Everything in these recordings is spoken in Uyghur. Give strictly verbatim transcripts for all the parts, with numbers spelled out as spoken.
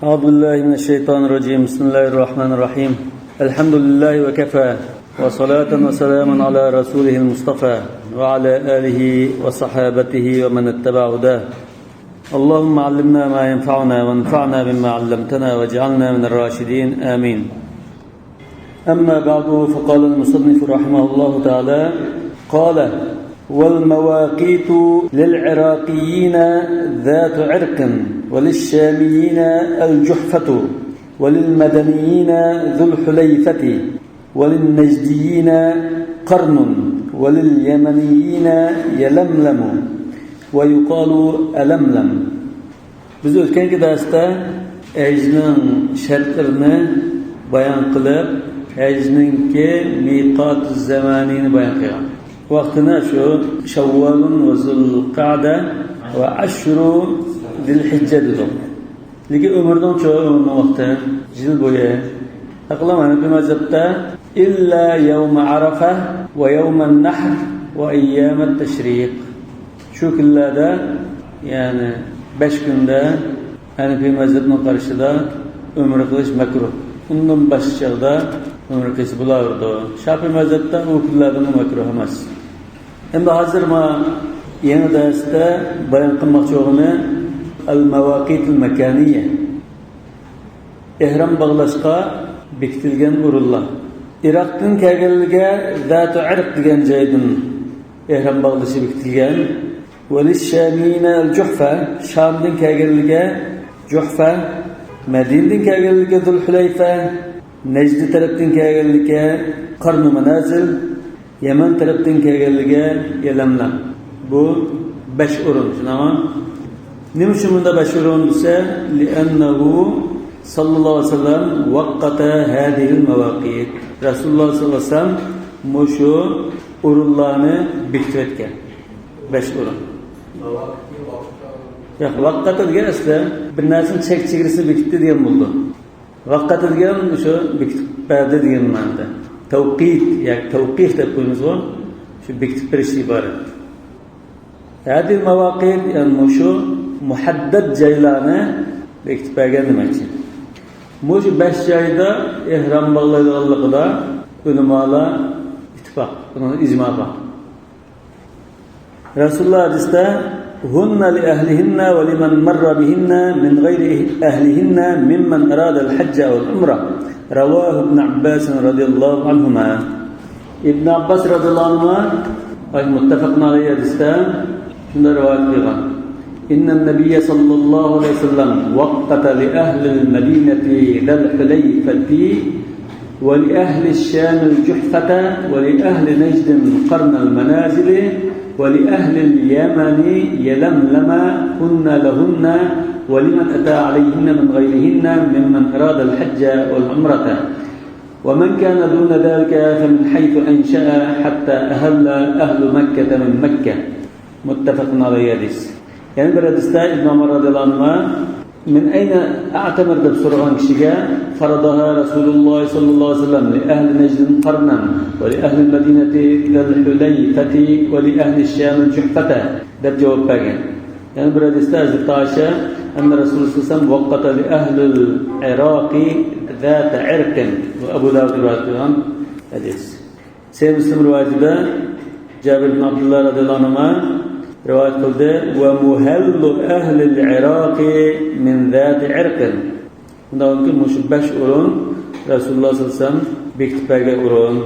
أعوذ بالله من الشيطان الرجيم. بسم الله الرحمن الرحيم. الحمد لله وكفى، وصلاة وسلاما على رسوله المصطفى، وعلى آله وصحابته ومن اتبع هداه. اللهم علمنا ما ينفعنا، وانفعنا بما علمتنا، واجعلنا من الراشدين. آمين. أما بعد، فقال المصنف رحمه الله تعالى، قال: والمواقيت للعراقيين ذات عرق، وللشاميين الجحفة، وللمدنيين ذو الحليفة، وللنجديين قرن، ولليمنيين يلملم، ويقال ألملم. بىز ئۆتكەنكى دەرستە ھەجنىڭ شەرتلىرىنى بايان قىلىپ، ھەجنىڭكى مىقات زامانىنى بايان قىلغان. ۋاقتىنى شۇ شەۋۋالۇن ۋە زۇلقەدە ۋە ئەشرۇ زىلھىججە دېدۇق. لېكىن ئۆمۈرنىڭچۇ، ئۆمۈرنىڭ ۋاقتى يىل بويى. ئەقلىم ھەنەفىي مەزھەپتە إلا يوم عرفة ويوم النحر وأيام التشريق. شۇ كۈنلەردە، يەنى بەش كۈندە ھەنەفىي مەزھەپنىڭ قارىشىدا ئۆمرە قىلىش مەكرۇھ. ئۇندىن باشقا چاغدا ئۆمرە قىلسا بولاۋېرىدۇ. شاپىئىي مەزھەپتە ئۇ كۈنلەردىمۇ مەكرۇھ ئەمەس. ئەمدى ھازىر ما يېڭى دەرستە بايان قىلماقچى بولغىنى ئەل مەۋاقىتىل مەكانىيە. ئېھرام باغلاشقا بېكىتىلگەن ئورۇنلار. ئىراقتىن كەلگەنلىكى زاتۇ ئىرق دېگەن جايدىن ئېھرام باغلىشى بېكىتىلگەن. ۋەلىششامىيىنە ئەل جۇھفە، شامدىن كەلگەنلىكى جۇھفە، مەدىنىدىن كەلگەنلىكى زۇلھۇلەيفە، نەجدى تەرەپتىن كەلگەنلىكى قەرنۇ مەنازىل، يەمەن تەرەپتىن كەلگەنلىكى يەلەملەم. بۇ بەش ئورۇن، شۇنداقمۇ؟ نېمە ئۈچۈن بۇنداق بەش ئورۇن دېسە، لىئەننەھۇ ساللاللاھۇ ئەلەيھى ۋەسەللەم ۋەققەتە ھەزىھىل مەۋاقىت. رەسۇلۇللاھ ساللاللاھۇ ئەلەيھى ۋەسەللەم مۇشۇ ئورۇنلارنى بېكىتىۋەتكەن. بەش ئورۇن. ياق، ۋەققەتە دېگەن ئەسلى بىر نەرسىنىڭ چەك چېگرىسىنى بېكىتتى دېگەن بولىدۇ. ۋەققەتە دېگەن شۇ بېكىتىپ بەردى دېگەن مەنىدە. تەۋقىت ياكى تەۋقىف دەپ قويىمىزغۇ، شۇ بېكىتىپ بېرىشتىن ئىبارەت. ھەزىھىل مەۋاقىت، يەنى مۇشۇ مۇھەددەت جايلارنى بېكىتىپ بەرگەن دېمەكچى. مۇشۇ بەش جايدا ئېھرام باغلايدىغانلىقىدا ئۆلىمالار ئىتتىپاق، بۇنىڭدا ئىجما بار. رەسۇلۇللاھ ھەدىستە، ھۇننە لىئەھلىھىننە ۋە لىمەن مەررە بىھىننە مىن غەيرى ئەھلىھىننە مىممەن ئەرادەل ھەججە ۋەل ئۇمرە. رەۋاھۇ ئىبنۇ ئەبباسىن رەزىيەللاھۇ ئەنھۇما. ئىبن ئابباس رەزىيەللاھۇ ئەنھۇما، ئاي، مۇتتەفەقۇن ئەلەيھى ھەدىستە شۇنداق رىۋايەت قىلغان. إن النبي صلى الله عليه وسلم وقت لأهل المدينة ذا الحليفة ولأهل الشام الجحفة ولأهل نجد قرن المنازل ولأهل اليمن يلملم، هن لهن ولمن أتى عليهن من غيرهن ممن أراد الحج والعمرة، ومن كان دون ذلك فمن حيث أنشأ حتى أهل أهل مكة من مكة. مۇتتەفەقۇن ئەلەيھى ھەدىس. يەنە بىر ھەدىستە ئىبن ئۆمەر رەزىيەللاھۇ ئەنھۇما، من أين أعتمر دەپ سورىغان كىشىگە، فرضها رسول الله صلى الله عليه وسلم لأهل نجد قرنا ولأهل المدينة ذا الحليفة ولأهل الشام الجحفة دەپ جاۋاب بەرگەن. يەنە بىر ھەدىستە ھەزرىتى ئائىشە، أن رسول الله صلى الله عليه وسلم وقت لأهل العراق ذات عرق. بۇ ئەبۇ داۋۇد رىۋايەت قىلغان ھەدىس. سەھىھ مۇسلىم رىۋايىتىدە جابىر ئىبن ئابدۇللا رەزىيەللاھۇ ئەنھۇما رىۋايەت قىلدى، ومحل أهل العراق من ذات عرق. بۇنداق بولۇپكى، مۇشۇ بەش ئورۇن رەسۇلۇللاھ سەللەللاھۇ ئەلەيھى ۋەسەللەم بېكىتىپ بەرگەن ئورۇن.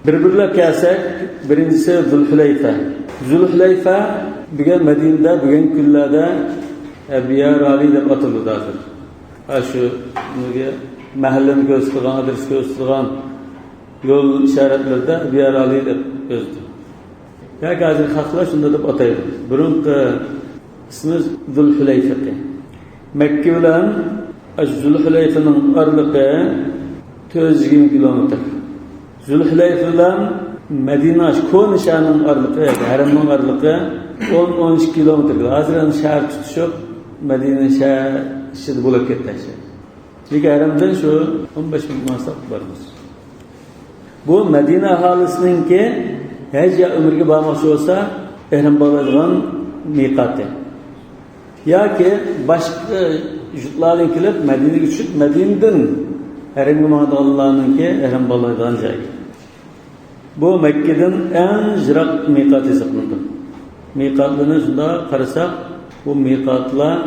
بىر-بىرلەپ كەلسەك، بىرىنچىسى زۇلھۇلەيفە. زۇلھۇلەيفە بۈگۈن مەدىنىدە، بۈگۈنكى كۈنلەردە، ئە، بىيار ئالى دەپ ئاتىلىدۇ ھازىر. ھە، شۇ نېمىگە، مەھەللىنى كۆرسىتىدىغان، ئادرېس كۆرسىتىدىغان يول ئىشارەتلىرىدە بىيار ئالى دەپ يازىدۇ. ياكى ھازىر خەقلەر شۇنداق دەپ ئاتايدۇ. بۇرۇنقى ئىسمى زۇلھۇلەيفە ئىكەن. مەككە بىلەن زۇلھۇلەيفىنىڭ ئارىلىقى تۆت يۈز يىگىرمە كىلومېتىر. زۇلھۇلەيفە بىلەن مەدىنە، كونا شەھەرنىڭ ئارىلىقى، ھەرەمنىڭ ئارىلىقى ئون، ئون ئىككى كىلومېتىر. ھازىر ئەمدى شەھەر تۇتۇشۇپ، مەدىنە شەھەر ئىچىدە بولۇپ كەتتى شەھەر. لېكىن ھەرەمدىن شۇ ئون بەش مىنۇت ماڭساق بارىمىز. بۇ مەدىنە ئاھالىسىنىڭكى ھەج يا ئۆمرىگە بارماقچى بولسا، ئېھرام باغلايدىغان مىقاتى. ياكى باشقا يۇرتلاردىن كېلىپ، مەدىنىگە چۈشۈپ، مەدىنىدىن ھەرەمگە ماڭىدىغانلارنىڭكى ھەرەم باغلايدىغان جاي. بۇ مەككىدىن ئەڭ يىراق مىقات ھېسابلىنىدۇ. مىقاتلىرىنى شۇنداق قارىساق، بۇ مىقاتلار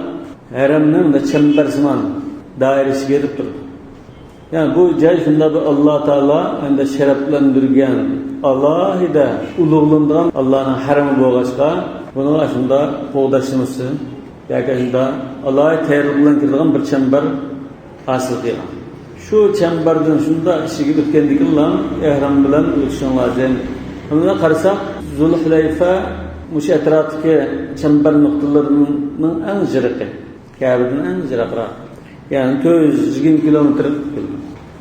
ھەرەمنىڭ چەمبەرسىمان دائىرىسىگە كىرىپ تۇرىدۇ. يەنى بۇ جاي شۇنداق بىر ئاللا تائالا ئەمدى شەرەپلەندۈرگەن، ئالاھىدە ئۇلۇغلىنىدىغان ئاللانىڭ ھەرىمى بولغاچقا، بۇنىڭغا شۇنداق قوغداشمىسى ياكى شۇنداق ئالاھىدە تەييارلىق بىلەن كىرىدىغان بىر چەمبەر ھاسىل قىلغان. شۇ چەمبەردىن شۇنداق ئىچىگە ئۆتكەندىكىنلا ئېھرام بىلەن ئۆتۈشۈڭ لازىم. بۇنى قارىساق، زۇلھۇلەيفە مۇشۇ ئەتراپتىكى چەمبەر نۇقتىلىرىنىڭ ئەڭ يىراقى. كەبىدىن ئەڭ يىراقراق. يەنى تۆت يۈز يىگىرمە كىلومېتىر.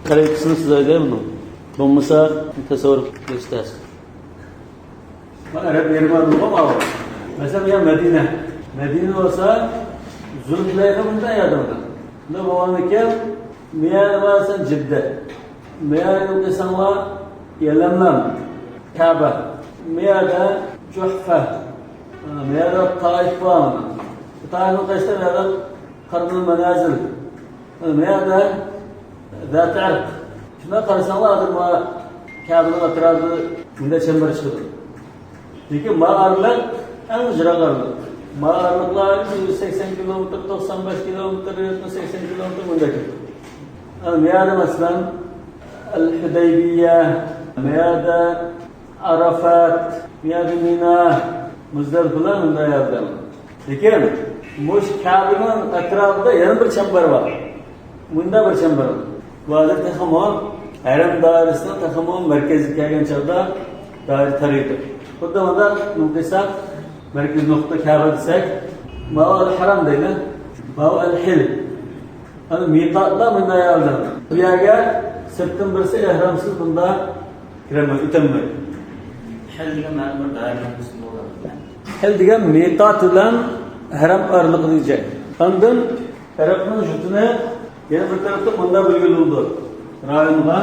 خەرىتىسىنى سىزايلى بۇنىڭ. بولمىسا تەسەۋۋۇر قىلىش تەس. ئەرەب يېرىم ئارىلىقى ماۋۇ. مەسىلەن، يا مەدىنە. مەدىنە بولسا، زۇلھۇلەيفە بۇنداق يەردە بولىدۇ. بۇنداق بولغاندىكىن، مۇ يەردە بارسەن جىددە. مۇ يەردە قىلساڭلار يەلەملەم. كەبە. مۇ يەردە جۇھفە. مۇ يەردە تائىف بار. تائىفنىڭ قايسى يەردە؟ قەرنۇل مەنازىل. مۇ يەردە زاتى ئىرق. شۇنداق قارىساڭلار، ھازىر ما كەبىنىڭ ئەتراپىدا مۇنداق چەمبەر چىقىدۇ. لېكىن ما ئارىلىق ئەڭ يىراق ئارىلىق. ما ئارىلىقلار يۈز سەكسەن كىلومېتىر، توقسان بەش كىلومېتىر، يەتمىش سەكسەن كىلومېتىر مۇنداق كېتىدۇ. ئەمما مۇ يەردە مەسىلەن، ئەل ھۇدەيبىيە، مۇ يەردە ئارافات، مۇ يەردە مىنا، مۇزدەلىپىلەر مۇنداق يەردە. لېكىن مۇشۇ كەبىنىڭ ئەتراپىدا يەنە بىر چەمبەر بار. مۇنداق بىر چەمبەر بار. بۇ ھازىر تېخىمۇ ھەرەم دائىرىسىنىڭ تېخىمۇ مەركەزگە كەلگەن چاغدا دائىرە تارىيدۇ. خۇددى مۇنداق نۇقتا قىلساق، مەركىزىي نۇقتا كەبە دېسەك، ماۋۇ ئەل ھەرەم دەيلى، ماۋۇ ئەل ھىل. ئەنە مىقاتلار مۇنداق يەردە. بۇ يەرگە سىرتتىن بىرسى ئېھرامسىز بۇنداق كىرەلمەيدۇ، ئۆتەلمەيدۇ. ھىل دېگەن مەلۇم بىر دائىرىنىڭ ئىسمى بولىدۇ. ھىل دېگەن مىقات بىلەن ھەرەم ئارىلىقىدىكى جاي. ئاندىن ئەرەبنىڭ يۇرتىنى يەنە بىر تەرەپتە مۇنداق بۆلگىلى بولىدۇ. رايونغا،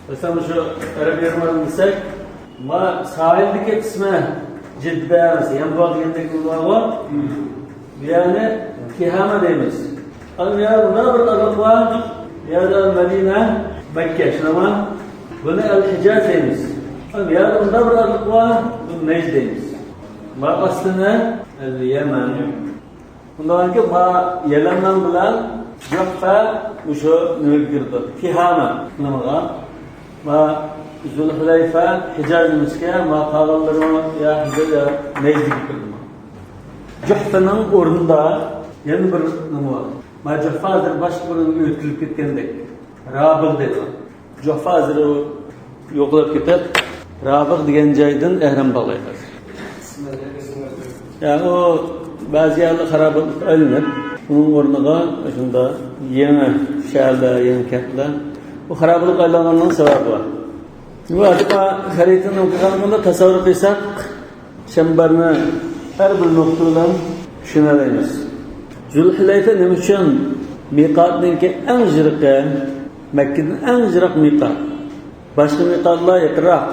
مەسىلەن، شۇ ئەرەب يېرىم ئارىلى دېسەك، ما ساھىلدىكى قىسمى جىددە، يەنبۇ دېگەندەك بولىدۇ. بۇ يەرنى تىھامە دەيمىز. ئەمما بۇ يەردە مۇنداق بىر ئارىلىق بار. بۇ يەردە مەدىنە، مەككە، شۇنداقمۇ؟ بۇنى ئەل ھىجاز دەيمىز. ئەمما بۇ يەردە مۇنداق بىر ئارىلىق بار. بۇنى نەجد دەيمىز. ما ئەسلىنى ئەل يەمەن. ئۇنداقكى ما يەلەملەم بىلەن جۇھفە مۇشۇ نېمىگە كىرىدۇ؟ تىھامە نېمىغا؟ ما زۇلھۇلەيفە ھىجاز نېمىسىگە، ما قالغانلىرى يا ھىجاز يا نەجدىگە كىرىدۇ. جۇھفىنىڭ ئورنىدا يەنە بىر نېمە بار. ما جۇھفا ھازىر باشقا بىر ئۆتكۈزۈپ كەتكەندەك. رابىغ دەيدۇ. جۇھفا ھازىر يوقىلىپ كېتىپ، رابىغ دېگەن جايدىن ئەھرام باغلايدۇ. يەنى ئۇ بەزى يەرلەر خارابىلىققا ئايلىنىپ، ئۇنىڭ ئورنىغا شۇنداق يېڭى شەھەرلەر، يېڭى كەنتلەر. بۇ خارابىلىققا ئايلانغاننىڭ سەۋەبى بار. بۇ ھەقىقەت خەرىتىنى ئوقۇغاندا تەسەۋۋۇر قىلساق، چەمبەرنى ھەر بىر نۇقتا بىلەن چۈشىنەلەيمىز. زۇلھۇلەيفە نېمە ئۈچۈن مىقاتنىڭكى ئەڭ يىراقى، مەككىدىن ئەڭ يىراق مىقات؟ باشقا مىقاتلار يېقىنراق،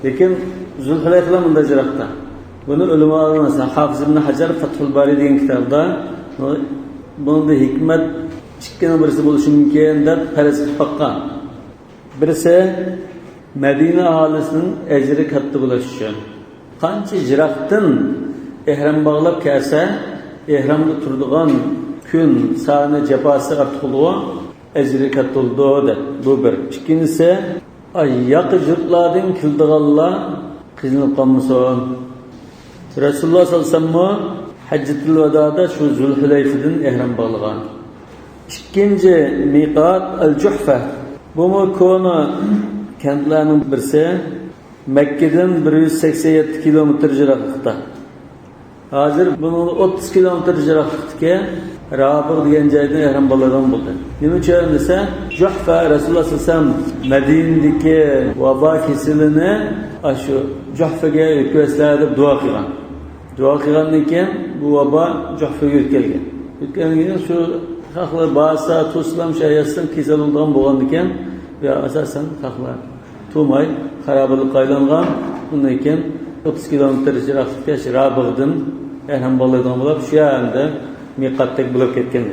لېكىن زۇلھۇلەيفە مۇنداق يىراقتا. بۇنى ئۆلىمالار، مەسىلەن، ھافىز ئىبن ھەجەر فەتھۇل بارى دېگەن كىتابىدا بۇنىڭدا ھېكمەت ئىككىنىڭ بىرسى بولۇشى مۇمكىن دەپ پەرەز قىلىپ باققان. بىرسى، مەدىنە ئاھالىسىنىڭ ئەجرى كاتتا بولۇش ئۈچۈن. قانچە يىراقتىن ئېھرام باغلاپ كەلسە، ئېھرامدا تۇرىدىغان كۈن سانى، جاپاسى ئارتۇق بولىدىغۇ، ئەجرى كاتتا بولىدۇ دەپ. بۇ بىر. ئىككىنچىسى، ئاي، ياقا يۇرتلاردىن كېلىدىغانلار قىينىلىپ قالمىسۇن. رەسۇلۇللاھ سەللەللاھۇ ئەلەيھى ۋەسەللەممۇ ھەججەتۇل ۋەدادا شۇ زۇلھۇلەيفىدىن ئېھرام باغلىغان. ئىككىنچى مىقات ئەل جۇھفە. بۇمۇ كونا كەنتلەرنىڭ بىرسى. مەككىدىن بىر يۈز سەكسەن يەتتە كىلومېتىر يىراقلىقتا. ھازىر بۇنىڭدىن ئوتتۇز كىلومېتىر يىراقلىقتىكى رابىغ دېگەن جايدىن ئېھرام باغلايدىغان بولدى. نېمە ئۈچۈن دېسە، جۇھفە، رەسۇلۇللاھ سەللەللاھۇ ئەلەيھى ۋەسەللەم مەدىنىدىكى ۋابا كېسىلىنى ئاشۇ جۇھفىگە يۆتكىۋەتسىلە دەپ دۇئا قىلغان. دۇئا قىلغاندىن كېيىن بۇ ۋابا جۇھفىگە يۆتكەلگەن. يۆتكەلگەندىن كېيىن شۇ خەقلەر بارسا، تۇرسىلام شۇ ياتسۇن، كېسەل بولىدىغان بولغاندىكىن، يا ئاساسەن خەقلەر تۇرماي خارابىلىققا ئايلانغان. ئۇندىن كېيىن ئوتتۇز كىلومېتىر يىراقلىقتىكى شۇ رابىغدىن ئەھرام باغلايدىغان بولۇپ، شۇ يەردە مىقاتتەك بولۇپ كەتكەن.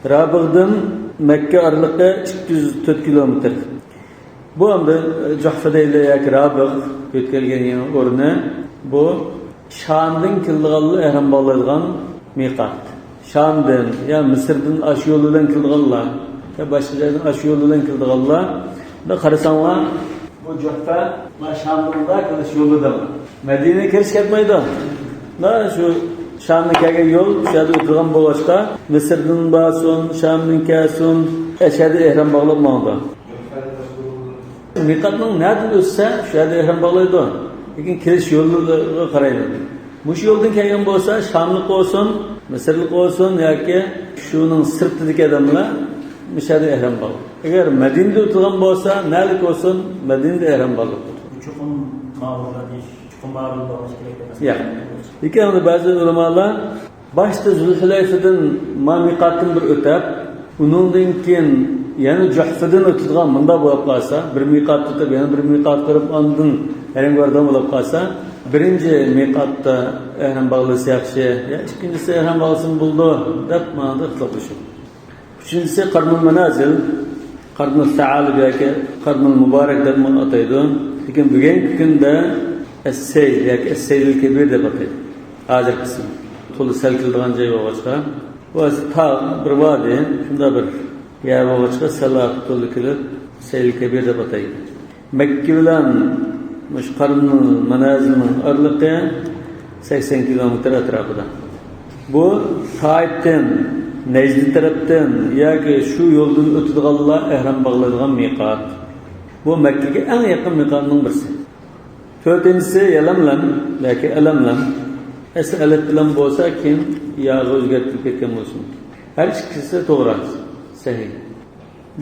رابىغدىن مەككە ئارىلىقى ئىككى يۈز تۆت كىلومېتىر. بۇ ئەمدى جۇھفا دەيلى ياكى رابىغ يۆتكەلگەن يېڭى ئورنى. بۇ شامدىن كېلىدىغانلار ئەھرام باغلايدىغان مىقات. شامدىن يا مىسىردىن ئاشۇ يول بىلەن كېلىدىغانلار يا باشقا جايدىن ئاشۇ يول بىلەن كېلىدىغانلار، بۇندا قارىساڭلار، بۇ جۇھفا، مانا شامدىن كېلىش يولىدىن. مەدىنىگە كىرىش كەتمەيدۇ. مانا شۇ شامدىن كەلگەن يول شۇ يەردە ئۆتىدىغان بولغاچقا، مىسىردىن بارسۇن، شامدىن كەلسۇن، ئەشەدە ئېھرام باغلاپ ماڭىدۇ. مىقاتنىڭ نەدىن ئۆتسە، شۇ يەردە ئېھرام باغلايدۇ. لېكىن كېلىش يولىغا قارايدۇ. مۇشۇ يولدىن كەلگەن بولسا، شاملىق بولسۇن، مىسىرلىق بولسۇن ياكى شۇنىڭ سىرتىدىكى ئادەملەر مۇشۇ يەردە ئېھرام باغلايدۇ. ئەگەر مەدىنىدە ئۆتىدىغان بولسا، نەلىك بولسۇن، مەدىنىدە ئېھرام باغلاپ تۇرىدۇ. چوقۇم ماۋۇللا دېيىش، چوقۇم ماۋۇللا بولۇش كېرەك ئەمەس. ياق. لېكىن ئەمدى بەزى ئۆلىمالار باشتا زۇلھۇلەيفىدىن ما مىقاتتىن بىر ئۆتەپ، ئۇنىڭدىن كېيىن يەنە جۇھفىدىن ئۆتىدىغان مۇنداق بولۇپ قالسا، بىر مىقات ئۆتۈپ، يەنە بىر مىقات كۆرۈپ، ئاندىن ھەرەمگە بارىدىغان بولۇپ قالسا، بىرىنچى مىقاتتا ئەھرام باغلىسا ياخشى، يا ئىككىنچىسى ئەھرام باغلىسىمۇ بولىدۇ، دەپ ماڭىدا ئىختىلاپلىشىدۇ. ئۈچىنچىسى قەرنۇل مانازىل، قەرنۇل سەئالىب ياكى قەرنۇل مۇبارەك دەپمۇ ئاتايدۇ. لېكىن بۈگۈنكى كۈندە ئەسسەيل ياكى ئەسسەيلۇل كەبىر دەپ ئاتايدۇ. ھازىرقىسى تولا سەل كېلىدىغان جاي بولغاچقا، بۇ تاغ، بىر ۋادى، شۇنداق بىر يەر بولغاچقا، سەل تولا كېلىپ، سەيلۇل كەبىر دەپ ئاتايدۇ. مەككە بىلەن مۇشۇ قەرنۇل مانازىلنىڭ ئارىلىقى سەكسەن كىلومېتىر ئەتراپىدا. بۇ تائىپتىن، نەجدى تەرەپتىن ياكى شۇ يولدىن ئۆتىدىغانلار ئەھرام باغلايدىغان مىقات. بۇ مەككىگە ئەڭ يېقىن مىقاتنىڭ بىرسى. تۆتىنچىسى يەلەملەم ياكى ئەلەملەم. ئەسلى ئەلەپ بىلەن بولسا، كېيىن ياغا ئۆزگەرتىلىپ كەتكەن بولسۇن. ھەر ئىككىسى توغرا، سەھىھ.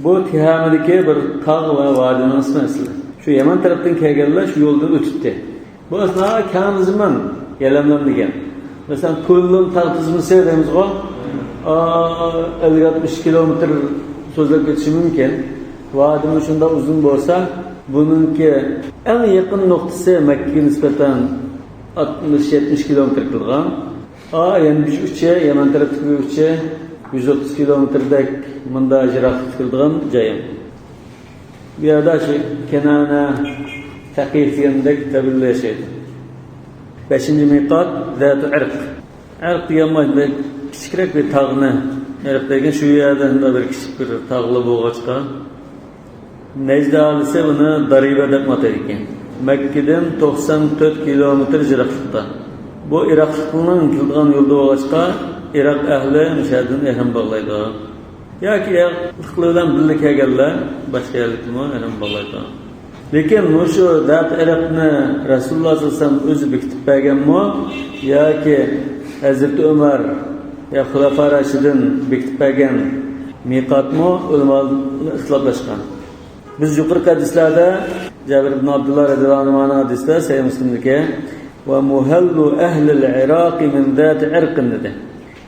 بۇ تىھامىدىكى بىر تاغ ۋە ۋادىنىڭ ئىسمى ئەسلى. شۇ يەمەن تەرەپتىن كەلگەنلەر شۇ يولدىن ئۆتۈپتى. بۇ ئەسلى كەڭ زېمىن، يەلەملەم دېگەن. مەسىلەن، كۇللۇن تاغ تىزمىسى دەيمىزغۇ، ئا، ئەللىك ئاتمىش كىلومېتىر سوزۇلۇپ كېتىشى مۇمكىن. ۋادىمۇ شۇنداق ئۇزۇن بولسا، بۇنىڭكى ئەڭ يېقىن نۇقتىسى مەككىگە نىسبەتەن ئاتمىش، يەتمىش كىلومېتىر قىلغان. ئا، يەنە بىر ئۇچى، يەمەن تەرەپتىكى بىر ئۇچى، يۈز ئوتتۇز كىلومېتىردەك مۇندا يىراقلىقتا تۇرىدىغان جاي. بۇ يەردە شۇ كەنانە، سەقىف دېگەندەك قەبىلىلەر ياشايدۇ. بەشىنچى مىقات، زاتۇ ئىرق. ئىرق دېگەن بۇ كىچىكرەك بىر تاغنى، ئىرق دېگەن شۇ يەردە بىر كىچىك بىر تاغلار بولغاچقا، نەجدى ئاھالىسى بۇنى دارىبە دەپ ئاتايدىكەن. مەككىدىن توقسان تۆت كىلومېتىر يىراقلىقتا. بۇ ئىراقلىقنىڭ كېلىدىغان يولىدا بولغاچقا، ئىراق ئەھلى مۇشۇ يەردىن ئېھرام باغلايدۇ. ياكى ئىراقلىقلار بىلەن بىللە كەلگەنلەر باشقا يەرلىكمۇ ئېھرام باغلايدۇ. لېكىن مۇشۇ زاتۇ ئىرقنى رەسۇلۇللا سەللەللاھۇ ئەلەيھى ۋەسەللەم ئۆزى بېكىتىپ بەرگەنمۇ ياكى ھەزرىتى ئۆمەر يا خۇلەپا راشىدىن بېكىتىپ بەرگەن مىقاتمۇ، ئۆلىمالار ئىختىلاپلاشقان. بىز يۇقىرىقى ھەدىسلەردە، جابىر ئىبن ئابدۇللا رەزىياللاھۇ ئەنھۇنىڭ ھەدىسىدە، سەھىھ مۇسلىمدىكى، ۋە مۇھەللۇ ئەھلىل ئىراقى مىن زاتى ئىرقىن دېدى.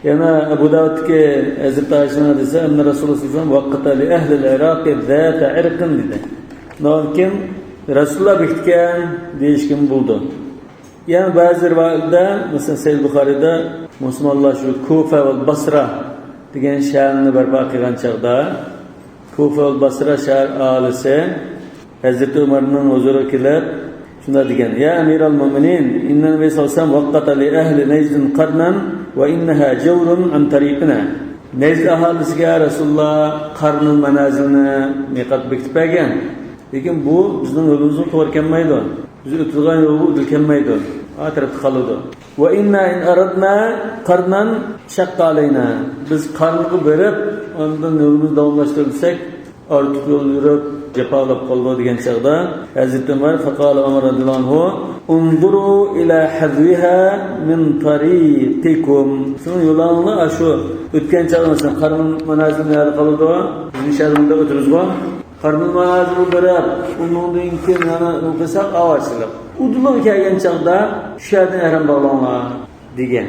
يەنە ئەبۇ داۋۇدتىكى ھەزرىتى ئائىشىنىڭ ھەدىسى، ئەننە رەسۇلۇللا سەللەللاھۇ ئەلەيھى ۋەسەللەم ۋەققەتە لى ئەھلىل ئىراقى زاتە ئىرقىن دېدى. ئۇنىڭدىن كېيىن رەسۇلۇللا بېكىتكەن دېيىشكىمۇ بولىدۇ. يەنە بەزى رىۋايەتلەردە، مەسىلەن، سەھىھ بۇخارىدا مۇسۇلمانلار شۇ كۇفە ۋە بەسرە دېگەن شەھەرنى بەرپا قىلغان چاغدا، كۇفە ۋە بەسرە شەھەر ئاھالىسى ھەزرىتى ئۆمەرنىڭ ھۇزۇرىغا كېلىپ، شۇنداق دېگەن، يا ئەمىرەل مۇئمىنىن، ئىننەن نەبىي سەللەللاھۇ ئەلەيھى ۋەسەللەم ۋەققەتە لى ئەھلى نەجدىن قەرنەن ۋە ئىننەھا جەۋرۇن ئەن تەرىقىنا. نەجد ئاھالىسىگە رەسۇلۇللا قەرنۇل مانازىلنى مىقات بېكىتىپ بەرگەن. لېكىن بۇ بىزنىڭ يولىمىزغا توغرا كەلمەيدۇ. بىز ئۆتىدىغان يولغا ئۇدۇل كەلمەيدۇ. ئا تەرەپتە قالىدۇ. ۋە ئىننا ئىن ئارادنا قەرنەن شەققە ئەلەينا. بىز قەرنگە بېرىپ، ئاندىن يولىمىزنى داۋاملاشتۇرۇپ دېسەك، ئارتۇق يول يۈرۈپ، جاپالاپ قالىدۇ دېگەن چاغدا، ھەزرىتى ئۆمەر، فەقالە ئۆمەر رەزىياللاھۇ ئەنھۇ، ئۇنزۇرۇ ئىلا ھەزۋىھا مىن تەرىقىكۇم. سىزنىڭ يولۇڭلار ئاشۇ ئۆتكەن چاغدا، مەسىلەن، قەرنۇل مانازىل نەدە قالىدۇ؟ بىزنىڭ شەھىرىمىزدە ئۆتىمىزغۇ. قەرنۇل مانازىلغا بېرىپ، ئۇنىڭدىن كېيىن يەنە نېمە قىلساق، ئاۋارىچىلىك. ئۇدۇلغا كەلگەن چاغدا شۇ يەردىن ئەھرام باغلاڭلار دېگەن.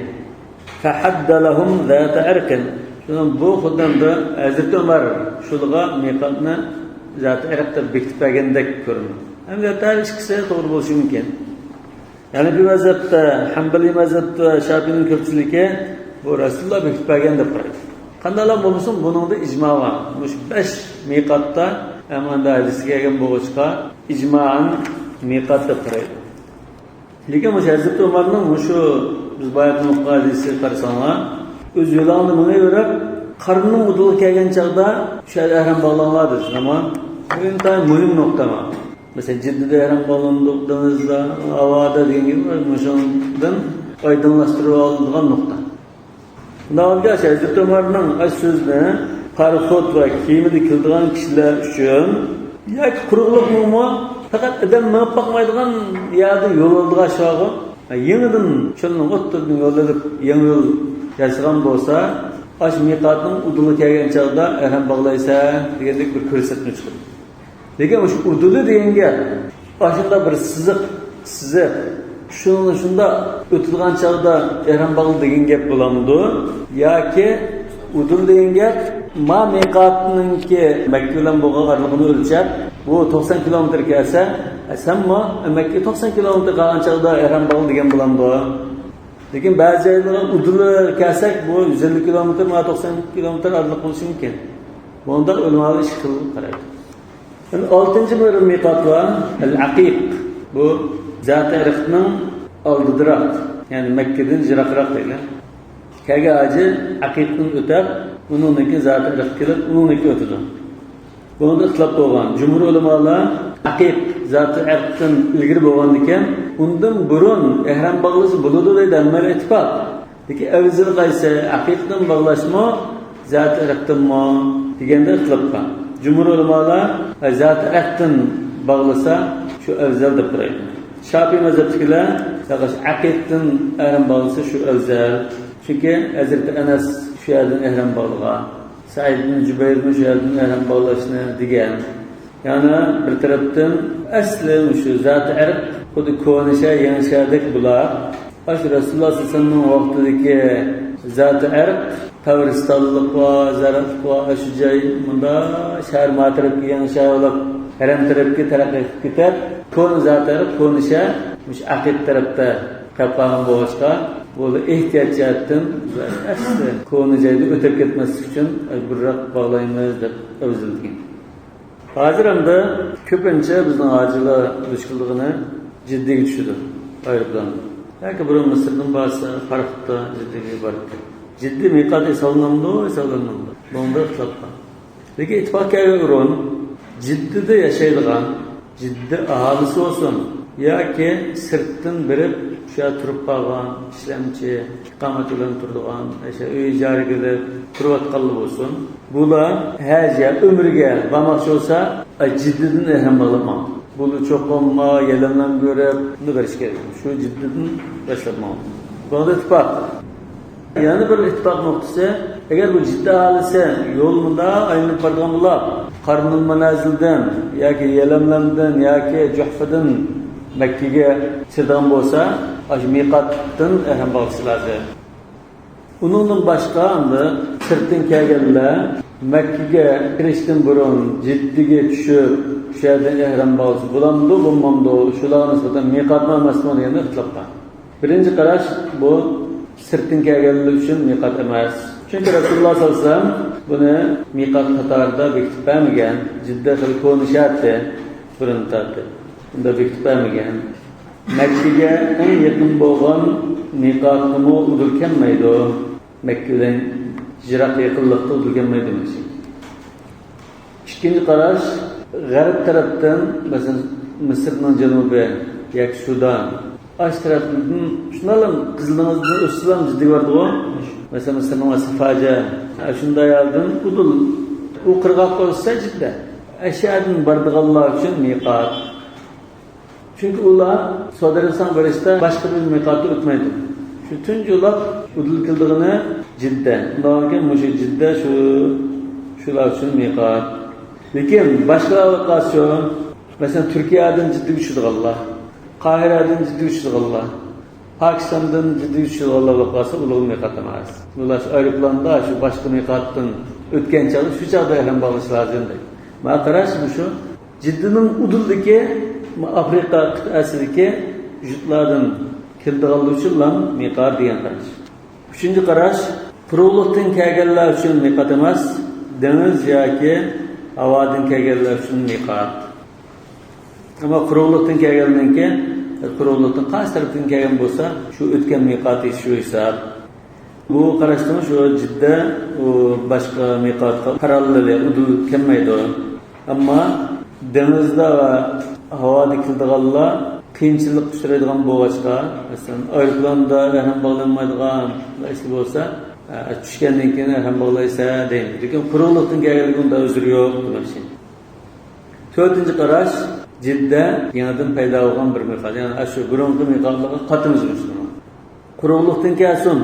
فەھەددە لەھۇم زاتە ئىرقىن. شۇنىڭ بۇ خۇددى ھەزرىتى ئۆمەر شۇلىغا مىقاتنى زاتە ئىرق دەپ بېكىتىپ بەرگەندەك كۆرۈنىدۇ. ئەلۋەتتە، ھەر ئىككىسى توغرا بولۇشى مۇمكىن. ھەنەفىي مەزھەپتە، ھەنبەلىي مەزھەپتە، شاپىئىنىڭ كۆپچىلىكى بۇ رەسۇلۇللا بېكىتىپ بەرگەن دەپ قارايدۇ. قانداقلا بولمىسۇن، بۇنىڭدا ئىجما بار. مۇشۇ بەش مىقاتتا ھەممىدە ھەدىسكە كەلگەن بولغاچقا، ئىجمائەن مىقات دەپ قارايدۇ. لېكىن مۇشۇ ھەزرىتى ئۆمەرنىڭ مۇشۇ بىز بايىقى ئوقۇغان ھەدىسىگە قارىساڭلار، ئۆز يولۇڭدا مېڭىۋېرىپ، قارنىنىڭ ئۇدۇلىغا كەلگەن چاغدا شۇ يەردە ئەھرام باغلاڭلار دېسە، ئەمما بۇ ئىنتايىن مۇھىم نۇقتا. مەسىلەن، جىددىدە ئەھرام باغلىنىدۇ، دېڭىزدا، ھاۋادا دېگەن گەپ مۇشۇنىڭدىن ئايدىڭلاشتۇرۇۋالىدىغان نۇقتا. شۇنداق بولغاچ، ھەزرىتى ئۆمەرنىڭ ئاشۇ سۆزىنى پاراخوت ۋە كېمىدە كېلىدىغان كىشىلەر ئۈچۈن ياكى قۇرۇقلۇقنىمۇ پەقەت ئادەم مېڭىپ باقمايدىغان يەردە يول ئالىدىغان ئىش بارغۇ. يېڭىدىن چۆلنىڭ ئوتتۇرىدىن يول ئېلىپ، يېڭى يول ياسىغان بولسا، ئاشۇ مىقاتنىڭ ئۇدۇلىغا كەلگەن چاغدا ئەھرام باغلايسەن دېگەندەك بىر كۆرسەتمە چىقىدۇ. لېكىن مۇشۇ ئۇدۇلى دېگەن گەپ، ئاشۇنداق بىر سىزىق سىزىپ، شۇنى شۇنداق ئۆتىدىغان چاغدا ئېھرام باغلا دېگەن گەپ بولامدۇ؟ ياكى ئۇدۇل دېگەن گەپ، ما مىقاتنىڭكى مەككە بىلەن بولغان ئارىلىقىنى ئۆلچەپ، بۇ توقسان كىلومېتىر كەلسە، ئە، سەنمۇ مەككە توقسان كىلومېتىر قالغان چاغدا ئېھرام باغلا دېگەن بولامدۇ؟ لېكىن بەزى جايلارغا ئۇدۇلى كەلسەك، بۇ يۈز ئەللىك كىلومېتىر، ما توقسان كىلومېتىر ئارىلىق بولۇشى مۇمكىن. بۇنىڭدا ئۆلىمالار ئىككى خىل قارايدۇ. ئەمدى ئالتىنچى بىر مىقات بار، ئەل ئەقىق. بۇ زاتى ئىرقنىڭ ئالدىدىراق، يەنى مەككىدىن يىراقراق دەيلى. كەلگەن ھاجى ئەقىقتىن ئۆتەپ، ئۇنىڭدىن كېيىن زاتى ئىرق كېلىپ، ئۇنىڭدىن كېيىن ئۆتىدۇ. بۇنىڭدا ئىختىلاپ بولغان. جۇمھۇر ئۆلىمالار ئەقىق زاتى ئىرقتىن ئىلگىرى بولغاندىكىن، ئۇندىن بۇرۇن ئېھرام باغلىسا بولىدۇ دەيدۇ، ھەممىلا ئىتتىپاق. لېكىن ئەۋزىلى قايسى، ئەقىقتىن باغلاشمۇ، زاتى ئىرقتىنمۇ دېگەندە ئىختىلاپ بار. جۇمھۇر ئۆلىمالار، ئە، زاتى ئىرقتىن باغلىسا، شۇ ئەۋزەل دەپ قارايدۇ. شاپىئىي مەزھەپتىكىلەر، ياق، ئەقىقتىن ئەھرام باغلىسا، شۇ ئەۋزەل. چۈنكى ھەزرىتى ئەنەس شۇ يەردىن ئەھرام باغلىغان. سەئىد ئىبن جۇبەيرمۇ شۇ يەردىن ئەھرام باغلاشنى دېگەن. يەنە بىر تەرەپتىن، ئەسلى مۇشۇ زاتى ئىرق خۇددى كونا شەھەر، يېڭى شەھەردەك بۇلار. ئاشۇ رەسۇلۇللاھ سەللەللاھۇ ئەلەيھى ۋەسەللەمنىڭ ۋاقتىدىكى زاتى ئىرق، قەبرىستانلىق بار، زىرائەتلىك بار، ئاشۇ جاي مۇنداق شەھەر ما تەرەپكە، يېڭى شەھەر بولۇپ، ھەرەم تەرەپكە تەرەققىي قىلىپ كېتىپ، كونا زاتى ئىرق، كونا شەھەر مۇشۇ ئەقىق تەرەپتە قېلىپ قالغان بولغاچقا، بۇ ئېھتىيات جەھەتتىن ئەسلى كونا جايدا ئۆتۈپ كەتمەسلىك ئۈچۈن مەجبۇرراق باغلايمىز دەپ ئەۋزىلدىكەن. ھازىر ئەمدى كۆپىنچە بىزنىڭ ھاجىلار دۇچ كېلىدىغىنى جىددىگە چۈشىدۇ، ئايروپىلاندا. ياكى بۇرۇن مىسىردىن بارسا، پاراخوتتا جىددىگە بارىدىكەن. جىددە مىقات ھېسابلىنامدۇ، ھېسابلانمامدۇ؟ بۇنىڭدا ئىختىلاپ بار. لېكىن ئىتتىپاق كەلگەن ئورۇن، جىددىدە ياشايدىغان، جىددە ئاھالىسى بولسۇن ياكى سىرتتىن بېرىپ شۇ يەردە تۇرۇپ قالغان ئىشلەمچى، ئىقامەت بىلەن تۇرىدىغان، ئاشۇ ئۆي ئىجارىگە ئېلىپ تۇرۇۋاتقانلار بولسۇن، بۇلار ھەج يا ئۆمرىگە بارماقچى بولسا، ئاي، جىددىدىن ئېھرام باغلاپ ماڭىدۇ. بۇلار چوقۇم ما يەلەملەرنى كۆرۈپ، بۇنى بېرىش كېرەك. شۇ جىددىدىن باشلاپ ماڭىدۇ. بۇنىڭدا ئىتتىپاق. يەنە بىر ئىتتىپاق نۇقتىسى، ئەگەر بۇ جىددە ئاھالىسى يول مۇنداق ئايلىنىپ بارىدىغان بولۇپ، قارنۇل مانازىلدىن ياكى يەلەملەمدىن ياكى جۇھفىدىن مەككىگە چىدىغان بولسا، ئاشۇ مىقاتتىن ئەھرام باغلىشى لازىم. ئۇنىڭدىن باشقا ئەمدى سىرتتىن كەلگەنلەر مەككىگە كىرىشتىن بۇرۇن جىددىگە چۈشۈپ، شۇ يەردىن ئەھرام باغلىسا بولامدۇ، بولمامدۇ، شۇلارغا نىسبەتەن مىقاتمۇ ئەمەسمۇ دېگەندە ئىختىلاپ بار. بىرىنچى قاراش، بۇ سىرتتىن كەلگەنلەر ئۈچۈن مىقات ئەمەس. چۈنكى رەسۇلۇللاھ سەللەللاھۇ ئەلەيھى ۋەسەللەم بۇنى مىقات قاتارىدا بېكىتىپ بەرمىگەن. جىددە خېلى كونا شەھەردە بۇرۇن تارتىپ. بۇندا بېكىتىپ بەرمىگەن. مەككىگە ئەڭ يېقىن بولغان مىقاتقىمۇ ئۇدۇل كەلمەيدۇ. مەككە بىلەن يىراق يېقىنلىقتا ئۇدۇل كەلمەيدۇ دېمەكچى. ئىككىنچى قاراش، غەرب تەرەپتىن، مەسىلەن، مىسىرنىڭ جەنۇبى ياكى سۇدان، ئاشۇ تەرەپتىن شۇنداقلا قىزىل دېڭىزدىن ئۆتسىلا جىددىگە بارىدىغۇ. مەسىلەن، مىسىرنىڭ سەفاجە، شۇنداق يەردىن ئۇدۇل، ئۇ قىرغاققا ئۆتسە جىددە. ئەشيادىن بارىدىغانلار ئۈچۈن مىقات. چۈنكى ئۇلار سودىرىسان بېرىشتا باشقا بىر مىقاتتا ئۆتمەيدۇ. شۇ تۇنجى ئۇلاپ ئۇدۇل كېلىدىغىنى جىددە. ئۇنداق كېيىن مۇشۇ جىددە شۇ، شۇلار ئۈچۈن مىقات. لېكىن باشقىلار قالسىچۇ، مەسىلەن، تۈركىيەدىن جىددىگە چۈشىدىغانلار، قاھىرەدىن جىددىگە چۈشىدىغانلار، پاكىستاندىن جىددىگە چۈشىدىغانلار بولۇپ قالسا، ئۇلارغا مىقات ئەمەس. ئۇلار شۇ ئايروپىلاندا شۇ باشقا مىقاتتىن ئۆتكەن چاغدا، شۇ چاغدا ئەھرام باغلىشى لازىم دەيدۇ. ماڭا قاراش مۇشۇ. جىددىنىڭ ئۇدۇلدىكى ئافرىقا قىتئەسىدىكى يۇرتلاردىن كېلىدىغانلار ئۈچۈنلا مىقات دېگەن قاراش. ئۈچىنچى قاراش، قۇرۇقلۇقتىن كەلگەنلەر ئۈچۈن مىقات ئەمەس، دېڭىز ياكى ھاۋادىن كەلگەنلەر ئۈچۈن مىقات. ئەمما قۇرۇقلۇقتىن كەلگەننىڭكى، قۇرۇقلۇقتىن قايسى تەرەپتىن كەلگەن بولسا، شۇ ئۆتكەن مىقاتى شۇ ھېساب. بۇ قاراشتىمۇ شۇ جىددە، ئۇ باشقا مىقاتقا پاراللېل، ئۇدۇل كەلمەيدۇ. ئەمما دېڭىزدا ۋە ھاۋادا كېلىدىغانلار قىيىنچىلىققا ئۇچرايدىغان بولغاچقا، مەسىلەن، ئايروپىلاندا ئەھرام باغلانمايدىغان ئىشلار بولسا، ئە، چۈشكەندىن كېيىن ئەھرام باغلايسەن دەيمىز. لېكىن قۇرۇقلۇقتىن كەلگەنلىكى ئۇنداق ئۆزرى يوق، دېمەكچى. تۆتىنچى قاراش، جىددە يېڭىدىن پەيدا بولغان بىر مىقات. يەنى ئاشۇ بۇرۇنقى مىقاتلارغا قايتىمىز مۇشۇنىڭ. قۇرۇقلۇقتىن كەلسۇن،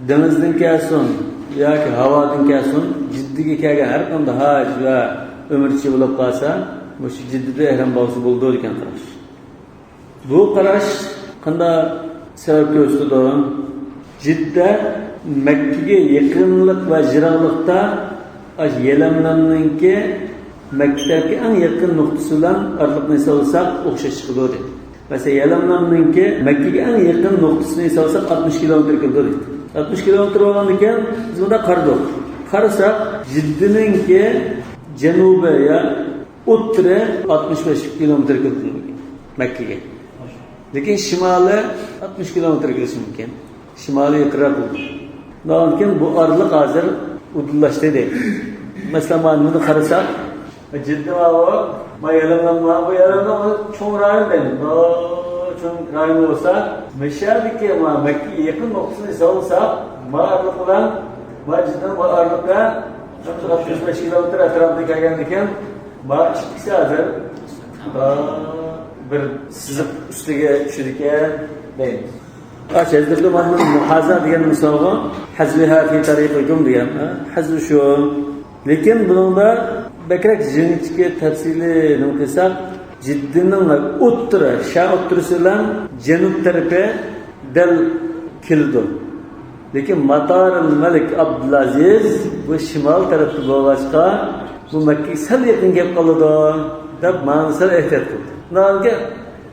دېڭىزدىن كەلسۇن ياكى ھاۋادىن كەلسۇن، جىددىگە كەلگەن ھەر قانداق ھاج ۋە ئۆمرىچى بولۇپ قالسا، مۇشۇ جىددىدە ئەھرام باغلىسا بولىدۇ دېگەن قاراش. بۇ قاراش قانداق سەۋەب كۆرسىتىدۇ؟ جىددە مەككىگە يېقىنلىق ۋە يىراقلىقتا ئاشۇ يەلەملەمنىڭكى مەككىدىكى ئەڭ يېقىن نۇقتىسى بىلەن ئارىلىقنى ھېسابلىساق ئوخشاش چىقىدۇ دەيدۇ. مەسىلەن، يەلەملەمنىڭكى مەككىگە ئەڭ يېقىن نۇقتىسىنى ھېسابلىساق ئاتمىش كىلومېتىر كېلىدۇ دەيدۇ. ئاتمىش كىلومېتىر بولغاندىكىن بىز بۇنداق قارىدۇق. قارىساق، جىددىنىڭكى جەنۇبى يا ئوتتۇرا ئاتمىش بەش كىلومېتىر كېلىدۇ مەككىگە. لېكىن شىمالى ئاتمىش كىلومېتىر كېلىشى مۇمكىن. شىمالى يېقىنراق بولىدۇ. شۇنىڭدىن كېيىن بۇ ئارىلىق ھازىر ئۇدۇللاشتى دەيمىز. مەسىلەن، مانا بۇنى قارىساق، جىددە ماۋۇ، ما يەلەملەم ما، بۇ يەلەملەم چوڭ رايون دەيمىز. بۇ چوڭ رايون بولسا، مىشەدىكى ما مەككە يېقىن نۇقتىسىنى ھېسابلىساق، ما ئارىلىق بىلەن ما جىددىنىڭ بۇ ئارىلىقى ئاتمىش بەش كىلومېتىر ئەتراپىدا كەلگەندىكىن، ما ئىككىسى ھازىر، ما بىر سىزىق ئۈستىگە چۈشىدىكەن دەيمىز. ئاشۇ ھەزرىتى ئۆمەرنىڭ مۇھازا دېگەن مىسالغا، ھەزۋىھا فى تەرىقىكۇم دېگەن، ھە؟ ھەزۋى شۇ. لېكىن بۇنىڭدا بەكرەك يىڭنىچىكى تەپسىلىي نېمە قىلساق، جىددىنىڭ ئوتتۇرا، شەرق ئوتتۇرىسى بىلەن جەنۇب تەرىپى دەل كېلىدۇ. لېكىن ماتارىل مەلىك ئابدۇلئەزىز بۇ شىمال تەرەپتە بولغاچقا، بۇ مەككىگە سەل يېقىن كېلىپ قالىدۇ، دەپ مانا سەل ئېھتىيات قىلدى. شۇنداقكەن،